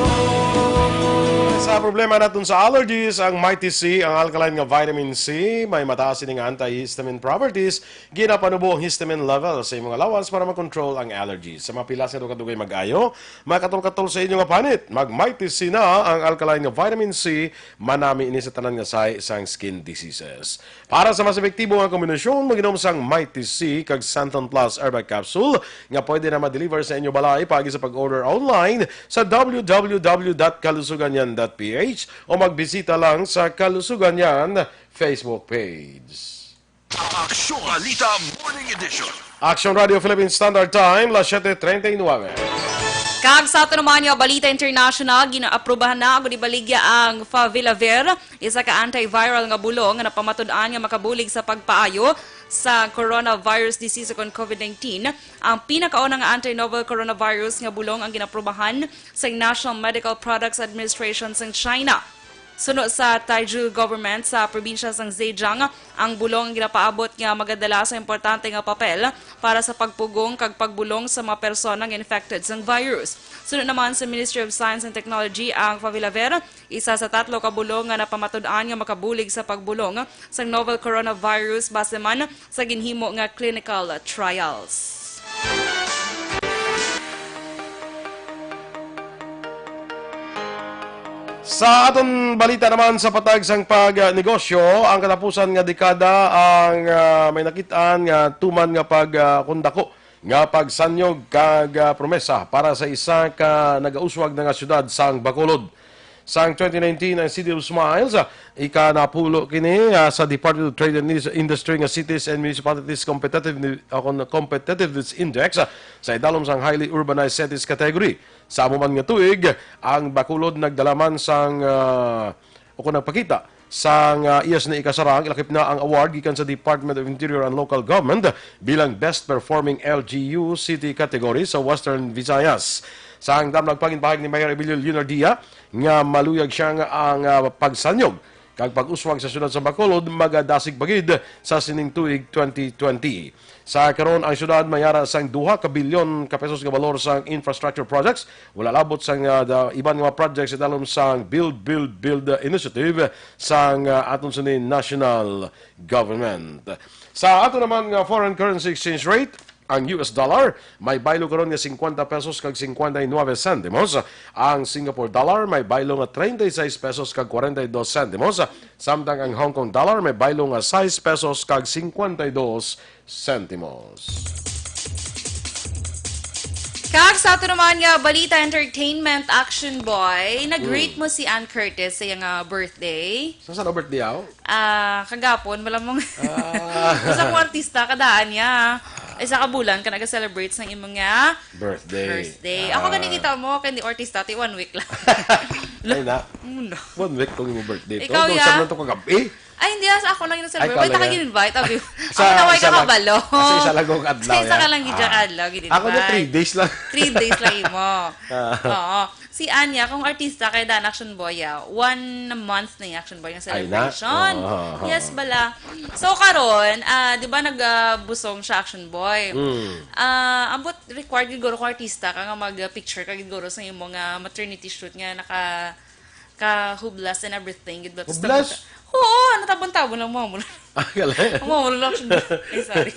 Sa problema naton sa allergies, ang Mighty C, ang alkaline nga vitamin C, may mataas ini nga antihistamine properties. Ginapanubo ang histamine level sa imong allowance para makontrol ang allergies. Sa mga pilas nga kadugay mag-ayo, makatol-katol sa inyo nga panit, mag Mighty C na, ang alkaline nga vitamin C, manami ini sa tanan nga sahi sang skin diseases. Para sa mas epektibo nga kombinasyon, mag-inom sang Mighty C kag Santon Plus Herbal Capsule nga pwede na ma-deliver sa inyo balay paagi sa pag-order online sa w w w dot kalusuganyan dot p h o magbisita lang sa Kalusuganyan Facebook page. Aksyon Balita Morning Edition. Aksyon Radio Philippine Standard Time, las siete treinta y nueve. Kag sa ato naman nga balita international, ginaaprubahan na gud ibaligya ang favilavir, isa ka antiviral nga bulong nga napamatud-an nga makabulig sa pagpaayo sa coronavirus disease o kon COVID nineteen. Ang pinakauna nga anti-novel coronavirus nga bulong ang ginaprubahan sa National Medical Products Administration sa China. Suno sa Taizhou government sa probinsya sang Zhejiang, ang bulong ang ginapaabot nga magadala sa importante nga papel para sa pagpugong kag pagbulong sa mga persona nga infected sang virus. Suno naman sa Ministry of Science and Technology, ang favilavir isa sa tatlo ka bulong nga napamatud-an nga makabulig sa pagbulong sa novel coronavirus base man sa ginhimo nga clinical trials. Sa aton balita naman sa patag sang pagnegosyo, ang katapusan nga dekada ang ah, may nakit-an nga tuman nga pag ah, kundako nga pagsanyog kag ah, promesa para sa isa ka nagauswag na nga syudad sang Bacolod. Sang twenty nineteen ang City of Smiles, ah, ikanapulo kini ah, sa Department of Trade and Indus- Industry nga Cities and Municipalities Competitive, ah, kon- Competitiveness Index ah, sa idalom sang highly urbanized cities category. Sa amo man nga tuig, ang Bacolod nagdala man sang ah, o kon nagpakita sang ah, iya sini ikasarang, ilakip na ang award gikan sa Department of Interior and Local Government bilang Best Performing L G U City Category sa Western Visayas. Sang damlag pa, ginpahayag ni Mayor Emilio Leonardia nga maluyag siya nga ang ah, pagsanyog kag pag-uswag sa siyudad sa Bacolod magadasig pa gid sa sining tuig twenty twenty. Sa karon, ang siyudad may ara sang duha ka bilyon ka pesos nga balor sang infrastructure projects, wala labot sang ah, da- iban nga mga projects sa dalom sang Build, Build, Build ah, initiative sang ah, aton sini national government. Sa ato naman nga foreign currency exchange rate, ang U S dollar may baylo karon nga fifty pesos kag fifty y nuebe centimos. Ang Singapore dollar may baylo nga treinta y seis pesos kag cuarenta y dos centimos, samtang ang Hong Kong dollar may baylo nga sais pesos kag cincuenta y dos centimos. Kag sa ato naman nga balita, entertainment, Action Boy, nag-greet mo si Ann Curtis sa iyang ah, birthday. Sa sa birthday ako? Ah, kagapon, wala mong Ah. Usa kong artista, kadaan niya. Isa ka bulan ka nag-celebrate sa imong nga Birthday. Birthday. Ako Ah. gani kita mo, kay di artista, ti one week lang. Ay na. Ano? One week kung yung birthday. Ikaw, Ito, ya? Sa to kagabi. Ay, hindi sa ako lang yung celebrate. Ay, Wait, kala ka ya. gin-invite, abi. Sa- Ako na, why sa ka lag- kabalo? Sa isa lang kong adlaw, Sa isa ya. ka lang gid Ah. adlaw, gid Ako na invite. Three days lang. Three days lang imo. Ah. Oo. Si Anya, kung artista kay Dan Action Boy, ah, one month na yung Action Boy nga Ay, na? celebration. Oo, oo, oo. Yes, bala. So, karon, ah, di ba nagbusong siya Action Boy? Mm. Ah, ambot required gid guro kung artista ka nga mag-picture ka gid guro sa imong ah, maternity shoot nga naka kahublas and everything gid ba? Tapos Hublas? nabunta- Oo, natabon-tabon lang mo. Ah, galing. Mo lang siya. Ay, sorry.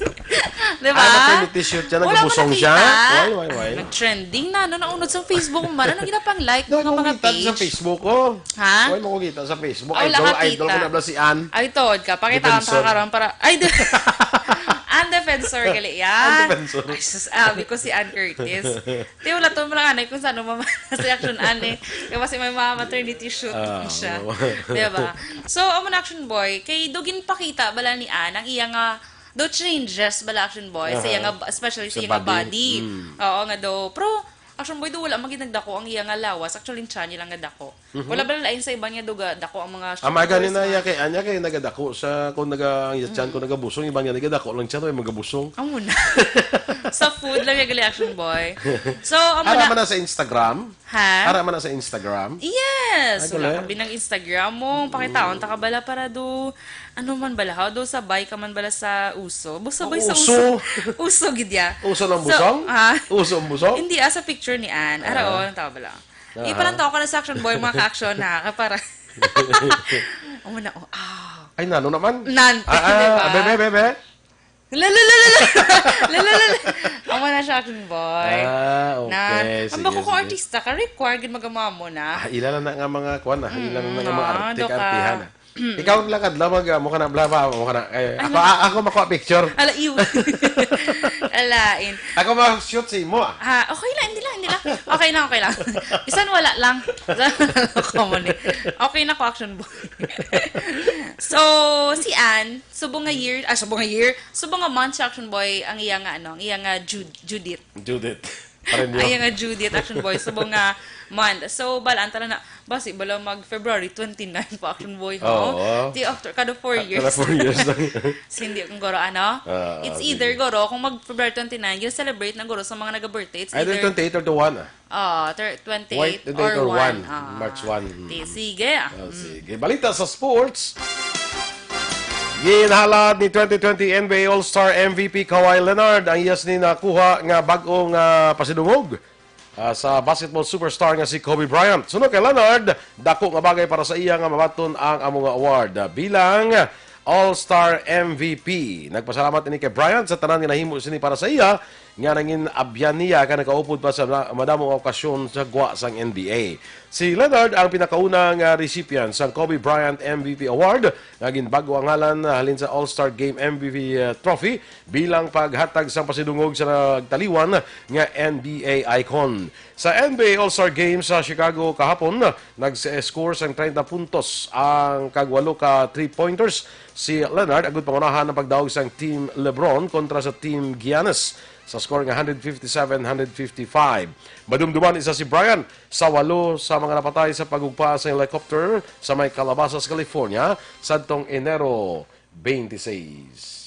Di ba? Ah, maternity shoot siya, Wala mo nagbusong siya? nakita? Why, why, why? Nag-trending na, no? Naunod sa Facebook mo man. Ano gina pang like No, ng mga makita sa page? Facebook ko. Ha? Why mo ko kita sa Facebook? Ah, wala Idol, ka idol ko kita. na pala si Ann. Ay, tod ka. Pakita ang Defensor. karon para... Ay, di- Ang defensor, gali yan. Ang defensor. Ay, sus, abi ko si Ann Curtis. Di, wala to mga anay kung saan mamana si Action Ann eh. Kaya kasi may mga maternity shoot Ah, siya. oo. Di ba? So, amo na Action Boy, kay do ginpakita bala ni Ann ang iya nga, do changes bala Action Boy, sa iya Aha. nga, especially sa Sa iya nga body. body. Mm. Oo, nga do. Pero, Action Boy, do wala magid nagdako ang iya nga lawas. Actually, ang tiyan niya lang nga dako. Mhm. Wala ba lain sa iban nga do ga- dako ang mga Ah, may gani structures na iya kay Anya kay nagadako sa kung naga ang tiyan kung nagabusong, iban nga nagadako lang tiyan, may magabusong. Amo na. Sa food lang yung gali Action Boy. So, amo Ara na. man na sa Instagram. Ha? Ara man na sa Instagram. Yes! Ay, Wala galing. ka binang Instagram mo. Pakitaon ta ka bala para do, ano man bala, ha? Do sabay ka man bala sa uso. Bu- Sabay sa Uso? uso. Uso, gid ya. Uso ng So, busong? Ha? Uso ang busong? Hindi, ah, sa picture ni Ann. Ara, Ah. oh, ang tao bala. Ah. Ipalantaw ka na sa Action Boy, mga ka-action, ha? Para, amo na, oh, ah. Ay, nano naman? Nan, Ah, ah, di ba? Bebe, bebe. La, la, la, la, la. La, la, la, la. Amo na siya, Action Boy. Ah, okay. Nan, Sige, ang bako kung sige. Artista ka, required gid magamamo na. Ah, ila na nga mga kuan ah. Ila na Mm, nga mga ah, arte do ka ka. artihan ah. Ikaw lang kadlaw mag mo ka na blaba mo ka na. Eh, Ay, ako, nag- ah, ako makuha picture. Ala, iw. Alain. Ako mag-shoot sa imo ah. Ah, okay lang, hindi lang, hindi lang. Okay lang, okay lang. Bisan wala lang. Ako mo ni. Okay na ko, Action Boy. So, si Ann, subong nga year, ah, subong nga year, subong nga month si Action Boy, ang iya nga, ano, ang iya nga Jud- Judith. Judith. Pareho. Ay, nga Judy at Action Boy. Subong nga month. So, balaan tala na. Basi, bala mag-February twenty-nine pa Action Boy, ha? Oo. Di after, kada four Ah, years. kada four years lang. Hindi, kung guro, ano? Ah, It's ah, either, sige. guro, kung mag-February twenty-nine, yung celebrate na guro sa mga nag-birthday. It's Either either twenty-eight or the one, ah. Ah, thir-, twenty-eight Wait, the date or or one. one. Ah. March one. Mm. Di, sige, ah. Ah, Mm. sige. Balita sa sports. Ginhalad ni twenty twenty N B A All-Star M V P Kawhi Leonard ang iya sini nakuha nga bag-o nga pasidungog, ah, sa basketball superstar nga si Kobe Bryant. Suno kay Leonard, dako nga bagay para sa iya nga mabaton ang amo nga award, ah, bilang All-Star M V P. Nagpasalamat ini kay Bryant sa tanan nga nahimo sini para sa iya, nga nangin-abyan niya kag nakaupod pa sa na-, madamo nga okasyon sa gwa sang N B A. Si Leonard ang pinakauna nga recipient sang Kobe Bryant M V P Award nga ginbag-o ang ngalan halin sa All-Star Game M V P, uh, Trophy bilang paghatag sang pasidungog sa nagtaliwan nga N B A icon. Sa N B A All-Star Game sa Chicago kahapon, nag-score sang treinta puntos ang kag walo ka three-pointers si Leonard, agud pangunahan ang pagdaog sang Team LeBron kontra sa Team Giannis sa score nga hundred fifty-seven hundred fifty-five. Madumduman isa si Bryant sa walo sa mga napatay sa pagugpa sa helicopter sa may Calabasas, California, sadtong Enero twenty-six.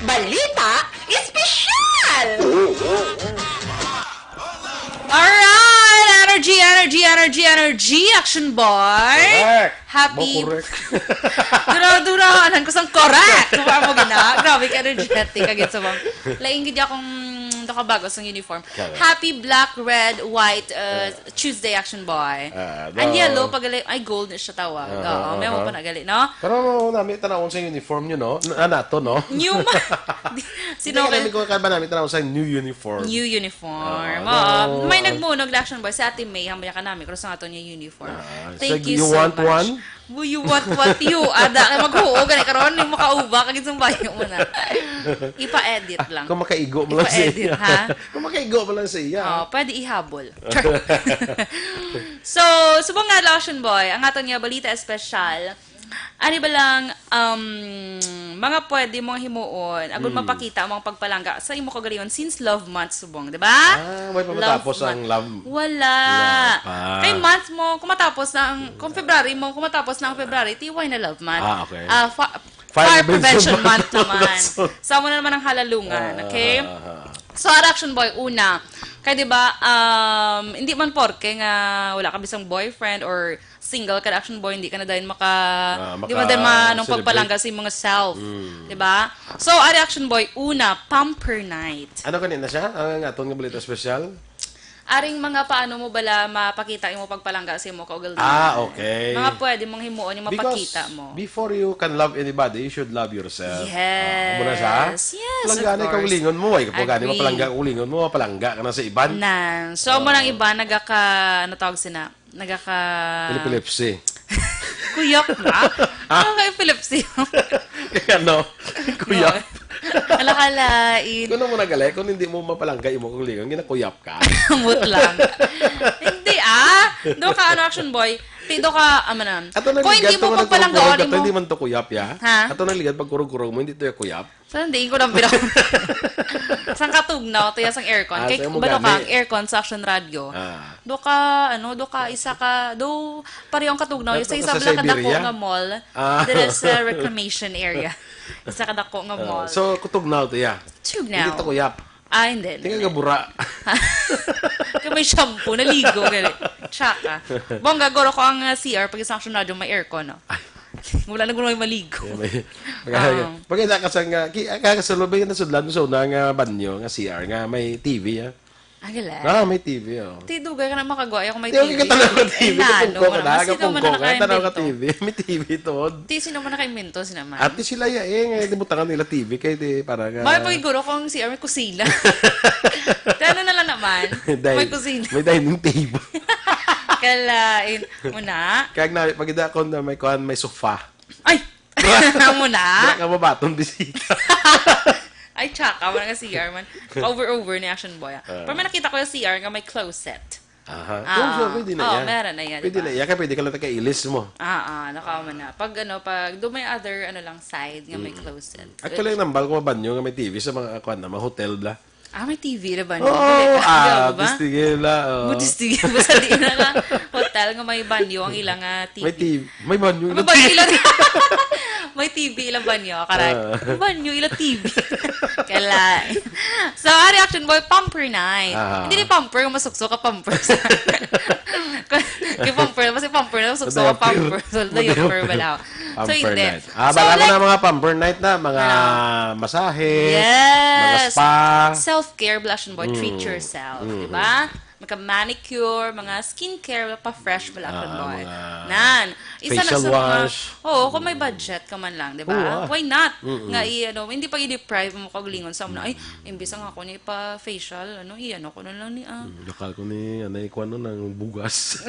Balita Espesyal! Alright! Energy, energy, energy, energy, Action Boy! Correct. Happy. Mo correct. Dura, dura, anan ko sang correct! Sa mo gina. Grabe ka energetic. Agad sa mga. Laing gid akong nakabago sa uniform. Correct. Happy Black, Red, White, uh, Tuesday, Action Boy. Ah, And no. yellow, pag gali-, ay, gold na siya tawag. Aha, Oo, may aha. mo pa na gali, no? Pero nami tanawon sa uniform nyo, no? Na, nato, no? New ma-, Sino Hindi ka ka? namin ko ka ba namin tanawon sa new uniform? New uniform. Oo, Oo. no. May nagmunog na Action Boy. Si Ate May, hamaya ka namin. Pero sa ato niya uniform. Ah, Thank so you you so want much. one? Well, you want what you. Ada kay maghuo gani karon, yung makauba kag itong bayo mo na. Ipa-edit lang. Kung makaigo mo lang sa Ipa-edit, iya. ha? Kung makaigo mo lang sa iya. Oh, pwede ihabol. Char. So, subong nga, Action Boy, ang aton nga balita espesyal, ani ba lang, um, mga pwede mong himuon, agud Mm. mapakita ang mga pagpalangga sa imo kaugalingon since love month, subong, di ba? Ah, may pa Love matapos ang month. love. Wala. Wala pa. Kay month mo, kung matapos na ang, kung February mo, kung matapos na ang February, tiway na love month. Ah, okay. Ah, fa-, Fire Fire prevention prevention month month. naman. So, amo na naman ang halalungan, Ah, okay? ah, ah, ah. So, ara Action Boy, una, kay di ba, um, hindi man porke nga wala ka bisang boyfriend or single ka, Action Boy, hindi ka na dayon maka, Ah, di ba, maka dayon ma-, anong celebrate. pagpalangga sa imong self, Mm. di ba? So, ara Action Boy, una, pamper night. Ano kanina siya? Ang aton nga balita espesyal? Aring mga paano mo bala mapakita imo pagpalangga sa imo kaugalingon. Ah, okay. Mga pwede mong himuon yung Because mapakita mo. before you can love anybody, you should love yourself. Yes. Ah, amo na siya? Yes, Palangga of na yung course. kaugalingon mo. Ay, kapag gani Agree. mapalangga ang kaugalingon mo, mapalangga ka na sa iban. Nan. So, amo nang Ah. iban, nagaka-, ano tawag sina? Nagaka- Epilepsy. Kuyap na? Ah. Ano ka epilepsy? Kaya ano? Kuyap. No. Alakalain. Kung ano mo nagali, kung hindi mo mapalangga imo kaugalingon, ginakuyap ka. Ambot lang. Hindi, ah. Do ka, ano, Action Boy? Ti, do ka, amo na. Ato nang Kung hindi ligad, mo tungod ang pagpalangga, kurog-kurog, ano mo? hindi man to kuyap, ya? Ha? Ato nang ligad, pag kurog-kurog mo, hindi to ya kuyap. Sa hindi ko lang bitaw. Sang katugnaw, to ya sang aircon. Ah, Kay sa imo balo ka, gani. ang aircon sa Action Radio. Ah. Do ka, ano, do ka, isa ka, do, pareho ang katugnaw. Dapat Sa isa ka sa bala kadako Siberia? nga mall, Ah. dire sa reclamation area. Isa kadako nga Ah, mall. so, kutugnaw to ya. Tugnaw. Hindi to kuyap. Ah, hindi, hindi, Tingnan hindi. ka bura. Kaya may shampoo, naligo, gali. Tsaka. Bongga, guro ko ang, uh, C R, pag sa Action Radio, may aircon, no? Ay. Wala na guro may maligo. Kaya may, pag, Ah. pag, pag, nakasang, uh, ki-, ah, kakasulubay na sudlan sa una nga banyo, nga C R, nga may T V, ah. Ah, gali. Ah, may T V, oh. Ti, dugay ka na makagwa, ako may Di, T V. okay ka tanaw ka T V, Ay, nano, kapungko ka wala. na, Kasi kapungko naman ka, tanaw ka naka-invento. T V, may T V to. Ti, sino man naka-invento? Sino man? Ate sila ya, eh, nga, di butangan nila T V, kay di, para nga May pagiguro kung si may kusina. Ti, ano na lang naman? Din-, May kusina. may dining table. Kalain. Muna. Kag na, pag idakon na may kuan, may sofa. Ay! Muna. Wala ka mabaton bisita. Ay, tsaka, wala nga C R man. Over-over ni Action Boy, ah. Ah. Pero may nakita ko yung C R nga may closet. Aha. Ah, oo, sure, pwede na oh, iya. Meron na iya, pwede diba? Na iya, kaya pwede ka lang taga-ilis mo. Ah, ah, nakaw man na. Pag ano, pag do may other, ano lang, side nga may closet. Actually, ang nambal ko mabanyo nga may T V sa mga, kuwan na, mga hotel bla. Ah, may T V na ba? Oo, ah, ba? Distigil bla, oo. Mo distigil ba sa di na nga hotel nga may banyo ang ilang ah, T V? May T V. May banyo. May banyo ila. May T V ila banyo, correct. Ah. Banyo ila T V. Kala. So, ari action boy, pamper night. Ah. Hindi ni pamper, masukso ka pamper. Kay pamper, kasi pamper na, masukso ka pamper. So, diaper ba lang? So, hindi. Ah, so, bala ko like, na mga pamper night na, mga ah, masahe, yes, mga spa. Self-care, bla action boy, treat yourself, di ba? Mga manicure, mga skincare, pa-fresh bala, ah, boy. Mga nan. Isa na facial sa mga, wash. Oo, kung may budget ka man lang, di ba? Oo, ah. Why not? Mm-mm. Nga i-, ano, hindi pa i-deprive mo kaugalingon sa muna, ay, imbis nga ako ni pa-facial, ano, i-ano ko na lang ni, ah. Mm, lokal ko ni, anay ko ano, ng bugas.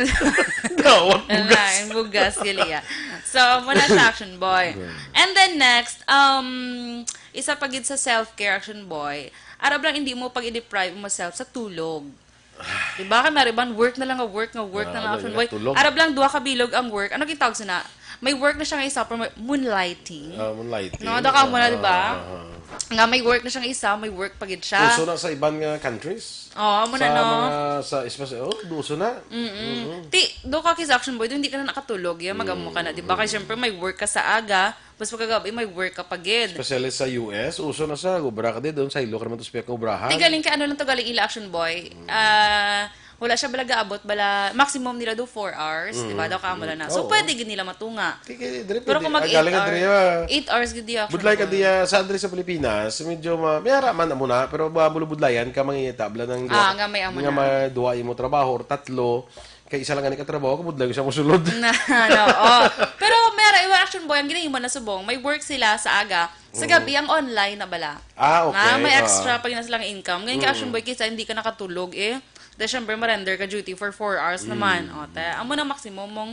Dawat bugas. Ang bugas, gali, ah. So, muna sa action, boy. Mm. And then next, um, isa pa gid sa self-care, action, boy. Arab lang, hindi mo pag-i-deprive mo self sa tulog. Di ba? Kay mariban, work na lang nga work, nga work na lang, action boy. Tulog. Arab lang, duha ka bilog ang work. Ano gitawag sa na? May work na siya nga isa, pero may moonlighting. Ah, moonlighting. No, daka mo na, di ba? Ah, ah, ah. Nga may work na siya nga isa, may work pa gid siya. Uso na sa iban nga countries? Oo, amo na, no? Sa mga, sa especially, oh, uso na. Mm-mm. Mm-mm. Ti, do ka kis action boy, do hindi ka na nakatulog, ya, magamo ka na, di ba? Kay syempre, may work ka sa aga, mas pagkagabi, may work ka pa gid. Especially sa U S, uso na sa, gubra ka di, doon sa ilo ka naman to sa piyagkabrahan. Di galing kay ano lang to, galing ila action boy. Ah, wala siya bala gaabot, bala, maximum nila do four hours, di ba? Daw ka mo lang na. So, pwede gid nila matunga. Pero kung mag eight hours, eight hours gid di action boy. Budlay ka diya, sa diri sa Pilipinas, medyo ma-, may ara man amo na, pero ba, bulubudlayan ka, mangita, bala ng duha, nga may amo na. Nga may duha imo trabaho, or tatlo, kay isa lang gani ka trabaho, kabudlay siya mosulod. Na, no, oh. Pero may ara, iwan action boy, ang ginahimo na subong, may work sila sa aga. Sa gabi, ang online na bala. Ah, okay. Na, may extra pa gina silang income. Ngayon, kay action boy, kisa hindi ka nakatulog, eh. Dahil syempre, ma-render ka duty for four hours naman. O, te, amo na maximum mong,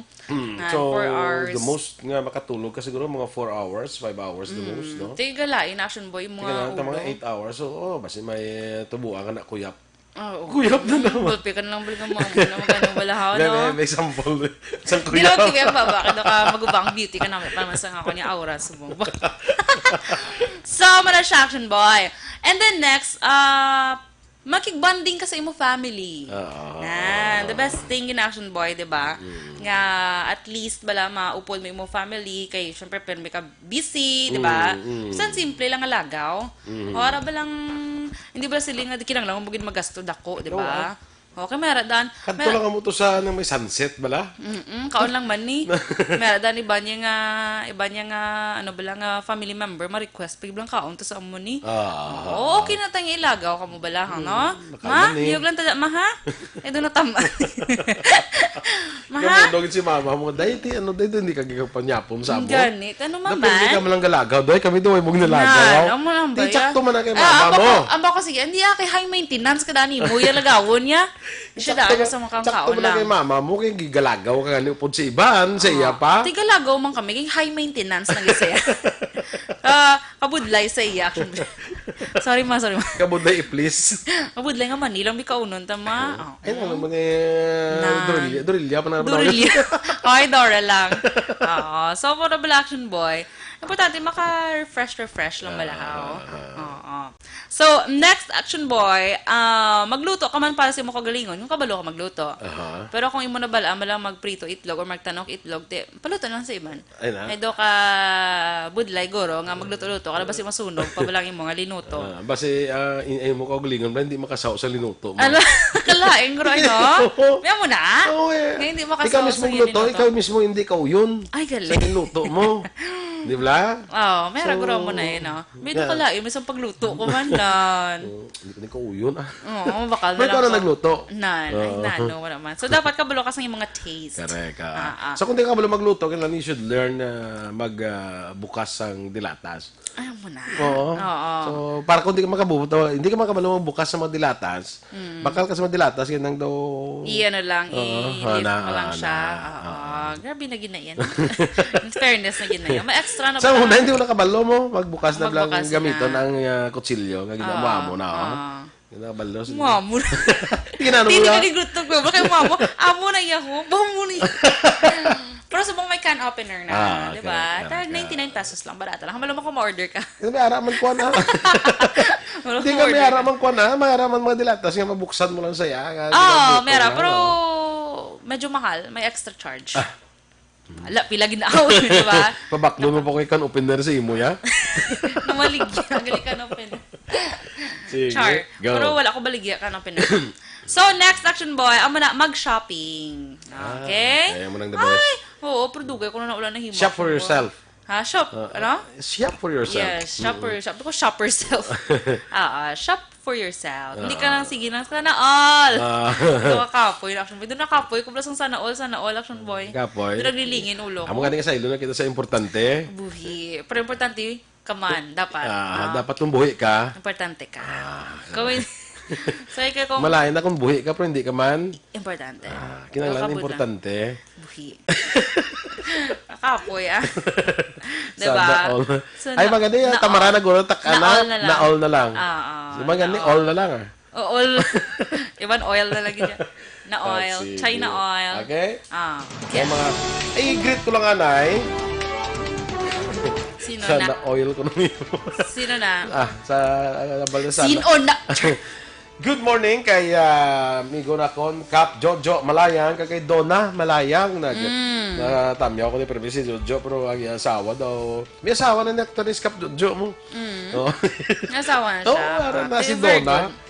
ah, four hours. So, the most nga makatulog ka siguro, mga four hours, five hours the most, no? Tigalain, action boy, mga ulo. Tigalain, mga eight hours. So, oh, basi may, eh, tubuan ka na, kuyap. Ah, oo. Kuyap na naman. Gulpi ka na lang, balik ang mga muna, magano balahaw, no? May, may example. Isang kuyap. Di lang, sige, baba ka, ka magubang beauty ka naman, para masang ako niya, aura, subong. So, mara siya, action boy. And then next, ah, makigbonding ka sa imo family. Ah. Na, the best thing in action boy, di ba? Mm. Nga, at least, bala, maupod mo imo family, kay, syempre, permi ka busy, di ba? Mm, mm. Bisan simple lang nga lagaw. Mm. O, ara ba lang, hindi ba sila nga, di kinanglan mo gid magasto dako, di ba? Oo, ah. Okay, may ara dan. Kadto lang amo to sa, nang may sunset bala? Mm-mm, kaon lang man ni. May ara dan, iba niya nga, iba niya nga, ano bala nga, family member, ma-request, pag lang kaon to sa amo ni. Ah. Oo, okay na tang ilagaw ka mo bala, ha, no? Mm, ma, niyog lang tada, ma, ha? Eh, doon na tama. Maha? Kamundog si mama mo, "Day, ti, ano, day, hindi ka gigapanyapon sa amo?" Ganit. Ano, mama? Napili ka man lang galagaw, day. Kami daw ay mong nalagaw. Nan, amo lang ba? Ti, sakto man na kay mama mo. Ang bako, sige, hindi, ah, kay high maintenance ka dani mo, yung lagawon niya. Siya daan sa mga kaon lang. Sakto man na kay mama mo, kay gigalagaw ka gani upod sa iban, sa iya pa. Ti galagaw man kami, kay high maintenance lang isa yan. Ah, Kabudlay sa iya. Sorry, ma, sorry, ma. Kabudlay, please. Kabudlay nga Manila, may kaunon ta, ma. Oo. Ay, ano mo ni, uh, Dorilya? Dorilya pa na ba? Dorilya. Okay, Dora lang. Oo. So, for the Black Action Boy, importante, maka-refresh, refresh lang bala, ha, oh. Ah, ah. Oo. So, next action boy, ah, magluto ka man para sa imong kagalingon, kung kabalo ka magluto. Aha. Pero kung imo na bala, amo lang magprito itlog or magtanok itlog, ti, paluto lang sa iban. Ay na. Ay, do ka budlay, guro, nga magluto-luto ka na, basi masunog pa ba lang imo nga linuto? Ah, basi, ah, in-, imo kaugalingon ba, hindi makasaw sa linuto mo? Ala, kalain, guro, ay, no? Oo. May amo na? Oo, eh. Nga hindi makasaw sa linuto. Ikaw mismo ang luto, ikaw mismo hindi kauyon. Ay, galing. Sa linuto mo. Di ba? Oo, may raguro mo na, eh, no? Medyo kalain, may isang pagluto ko man, nan. Oo, hindi ko na kauyon, ah. Oo, baka na lang. May ikaw na nagluto? Nan, ay, nano, wala man. So, dapat kabalo ka sa iyong mga taste. Correct, ah. Ah, ah. So, kung di ka kabalo magluto, kailangan you should learn na mag, ah, bukas ang dilatas. Ay, mo na. Oo. Oo. So, para kung di ka makabuto, hindi ka makabalo magbukas sa mga dilatas, bakal ka sa mga dilatas, yan ang daw. I-ano lang, i-lift mo lang siya. Oo. Grabe na ginayan. In fairness na ginayan. May extra na ba? Sa una, hindi mo nakabalo mo, magbukas na lang gamiton ang, ah, kutsilyo, nga ginawa mo na, oh. Yung nakabalos, hindi. Mamo na. Tingnan mo Hindi na. ka ni Guto ko. Bakit mamo? Amo na yaho. Bamo ni. Pero subong may can opener na, Ah, di ba? correct, correct, Tag correct. ninety-nine pesos lang, barata lang. Hambal mo kung ma-order ka. Hindi, may ara man kuwan, ah. Wala Hindi kang ka, may order ara ka. man kuwan, ah. May ara man mga dilatas nga mabuksan mo lang saya. Nga, Oo, ginagawa may ara, ko pero lang, oh. medyo mahal. May extra charge. Ah. Ala, pila ginaawon, di ba? Pabaklo mo pa ko ikan opener sa imo, ya? Namaligya, gali ka na open. Sige, Char. go. Pero wala ko baligya ka na open. So, next, Action Boy, amo na, mag-shopping. Ah, Okay? kaya mo nang the Ay, best. oo, pero dugay ko na naulan na himo, Shop for Action Boy. yourself. Ha? Shop? Ah, Ano? shop for yourself. Yes, shop for Mm. yourself. Ako, shop yourself. Ah, ah, shop for yourself. Hindi ka Ah. lang, sige lang, sana all. Ah. Ito ka kapoy na, Action Boy. Doon na kapoy. Kung lang sana all, sana all, Action Boy. Kapoy. Doon naglilingin ulo Amo ko. gani nga sa ilo na kita sa importante. Buhi. Pero importante, ka man, dapat. Ah, Ah. dapat kung buhi ka. Importante ka. Ah. Gawin. So, ikaw kung Malain na kung buhi ka, pero hindi ka man. Importante. Ah, kinahanglan Nakabudla. importante. Buhi. Nakapoy, ah. Diba? Sana all. So, Ay, na- maganda yan. na Tamara all. na guro, tak-, Na ana, all na lang. na all na lang. Ah, ah, Di ba na gani, all. all na lang, ah. O, all. Iban oil na lagi dyan. Na Ah, oil. sige. China oil. Okay? Ah. Yung mga, ay, i-greet ko lang, anay. Sino Sana na? oil ko na yun. Sino na? Ah, sa, ah, balda sana. Sino na? Good morning kay, ah, amigo na kon, Kap Jojo Malayang, kag kay Donna Malayang. Nag-, Mm. natamyaw ko ni Permi si Jojo, pero ang iyang asawa daw, may asawa na ni Actress Kap Jojo mo. Mm. Oh. May asawa na Oh, siya. aron na Ah, si very Donna. good.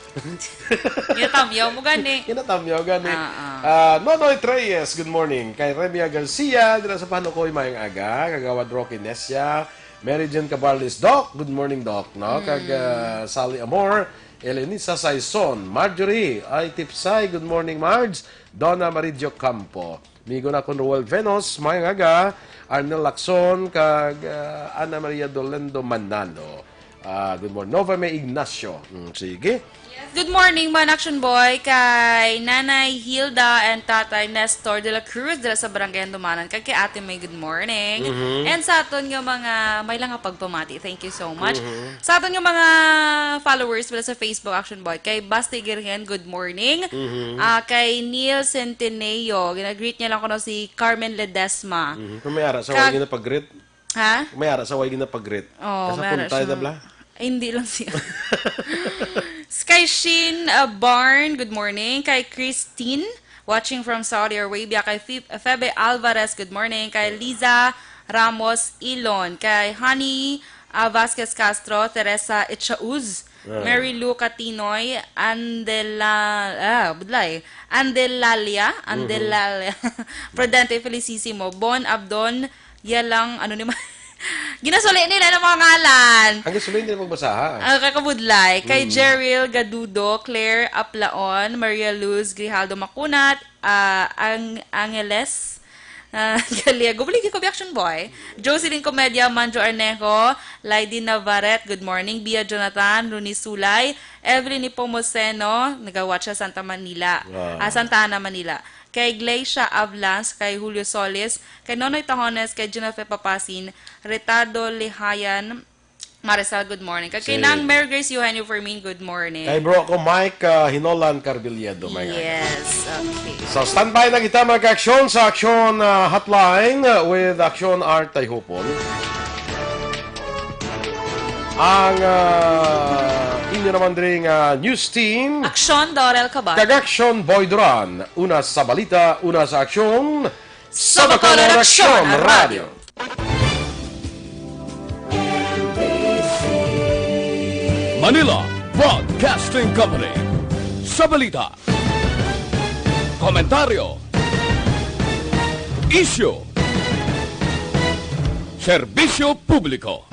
Ginatamyaw mo gani. Ginatamyaw gani. Ah, ah. Ah, Nonoy Treyes, good morning. Kay Remia Garcia, dira sa Panukoy, mayong aga. Kagawad Rocky Nesia, Mary Jane Cabarles, Doc, good morning, Doc, no? Kag, Mm. ah, Sally Amor, Elenisa Saison, Marjorie, ay Tipsay, good morning, Marge. Donna Maridio Campo. Migo na kon Roel Venos, mayong aga. Arnel Lacson, kag, ah, Ana Maria Dolendo Manalo. Ah, good morning. Nova May Ignacio. Mm, sige. Yes, good morning, man Action Boy, kay Nanay Hilda and Tatay Nestor de la Cruz, dira sa Barangay Andumanan, kag kay Ate May, good morning. Mhm. And sa aton nga mga, may lang nga pagpamati, thank you so much. Mhm. Sa aton nga mga followers, wala sa Facebook, Action Boy, kay Basti Girhen, good morning. Mhm. Ah, kay Neil Centeneo, ginagreet niya lang kuno si Carmen Ledesma. Mhm. Kung may ara sa Kag- wala na pag-greet, Ha? May ara sa way ginapag-greet. Oh, Asa may ara punta siya. ita, bla? Ay, hindi lang siya. Kay Sheen, uh, Barn, good morning. Kay Christine, watching from Saudi Arabia. Kay Fe-, Febe Alvarez, good morning. Kay Liza Ramos Ilon. Kay Honey, uh, Vasquez Castro, Teresa Echauz, Ah. Mary Lou Catinoy, Andela-, ah, budlay. Andelalia, Mhm. Andelalia. Prudente Felicissimo, Bon Abdon, Yalang, ano ni ma-, ginasuli nila ng mga ngalan. Ang gasolin din magbasaha. Ah, kakabudlay. Kay Mm. Jeril Gadudo, Claire Aplaon, Maria Luz Grijaldo Macunat, ah, Ang-, Angeles, ah, Galiego. Balik ko, Action Boy. Jocelyn Comedia, Manjo Arnejo, Lady Navarrete, good morning. Bia Jonathan, Rooney Sulay, Evelyn Nepomuceno, nagawat siya Santa Manila. Wow. Ah, Santa Ana, Manila. Kay Glecia Avlans, kay Julio Solis, kay Nonoy Tahones, kay Jennifer Papasin, Retardo Lihayan, Marisol, good morning. Kag kay Sige. Nang Mary Grace Eugenio Fermin, good morning. Kay bro ko, Mike, ah, Hinolan Carbiliedo, may Yes, okay. So, standby na kita, mga ka-aksyon, sa Aksyon, ah, Hotline, ah, with Aksyon Art Tayhupon. Ang, ah, inyo naman diri nga news team, Aksyon, Dorel Cabar. Kag Aksyon, Boy Duran. Una sa balita, una sa aksyon, Sa Bacolod Aksyon Radio. Manila Broadcasting Company. Sa balita, komentaryo, isyu, serbisyo publiko.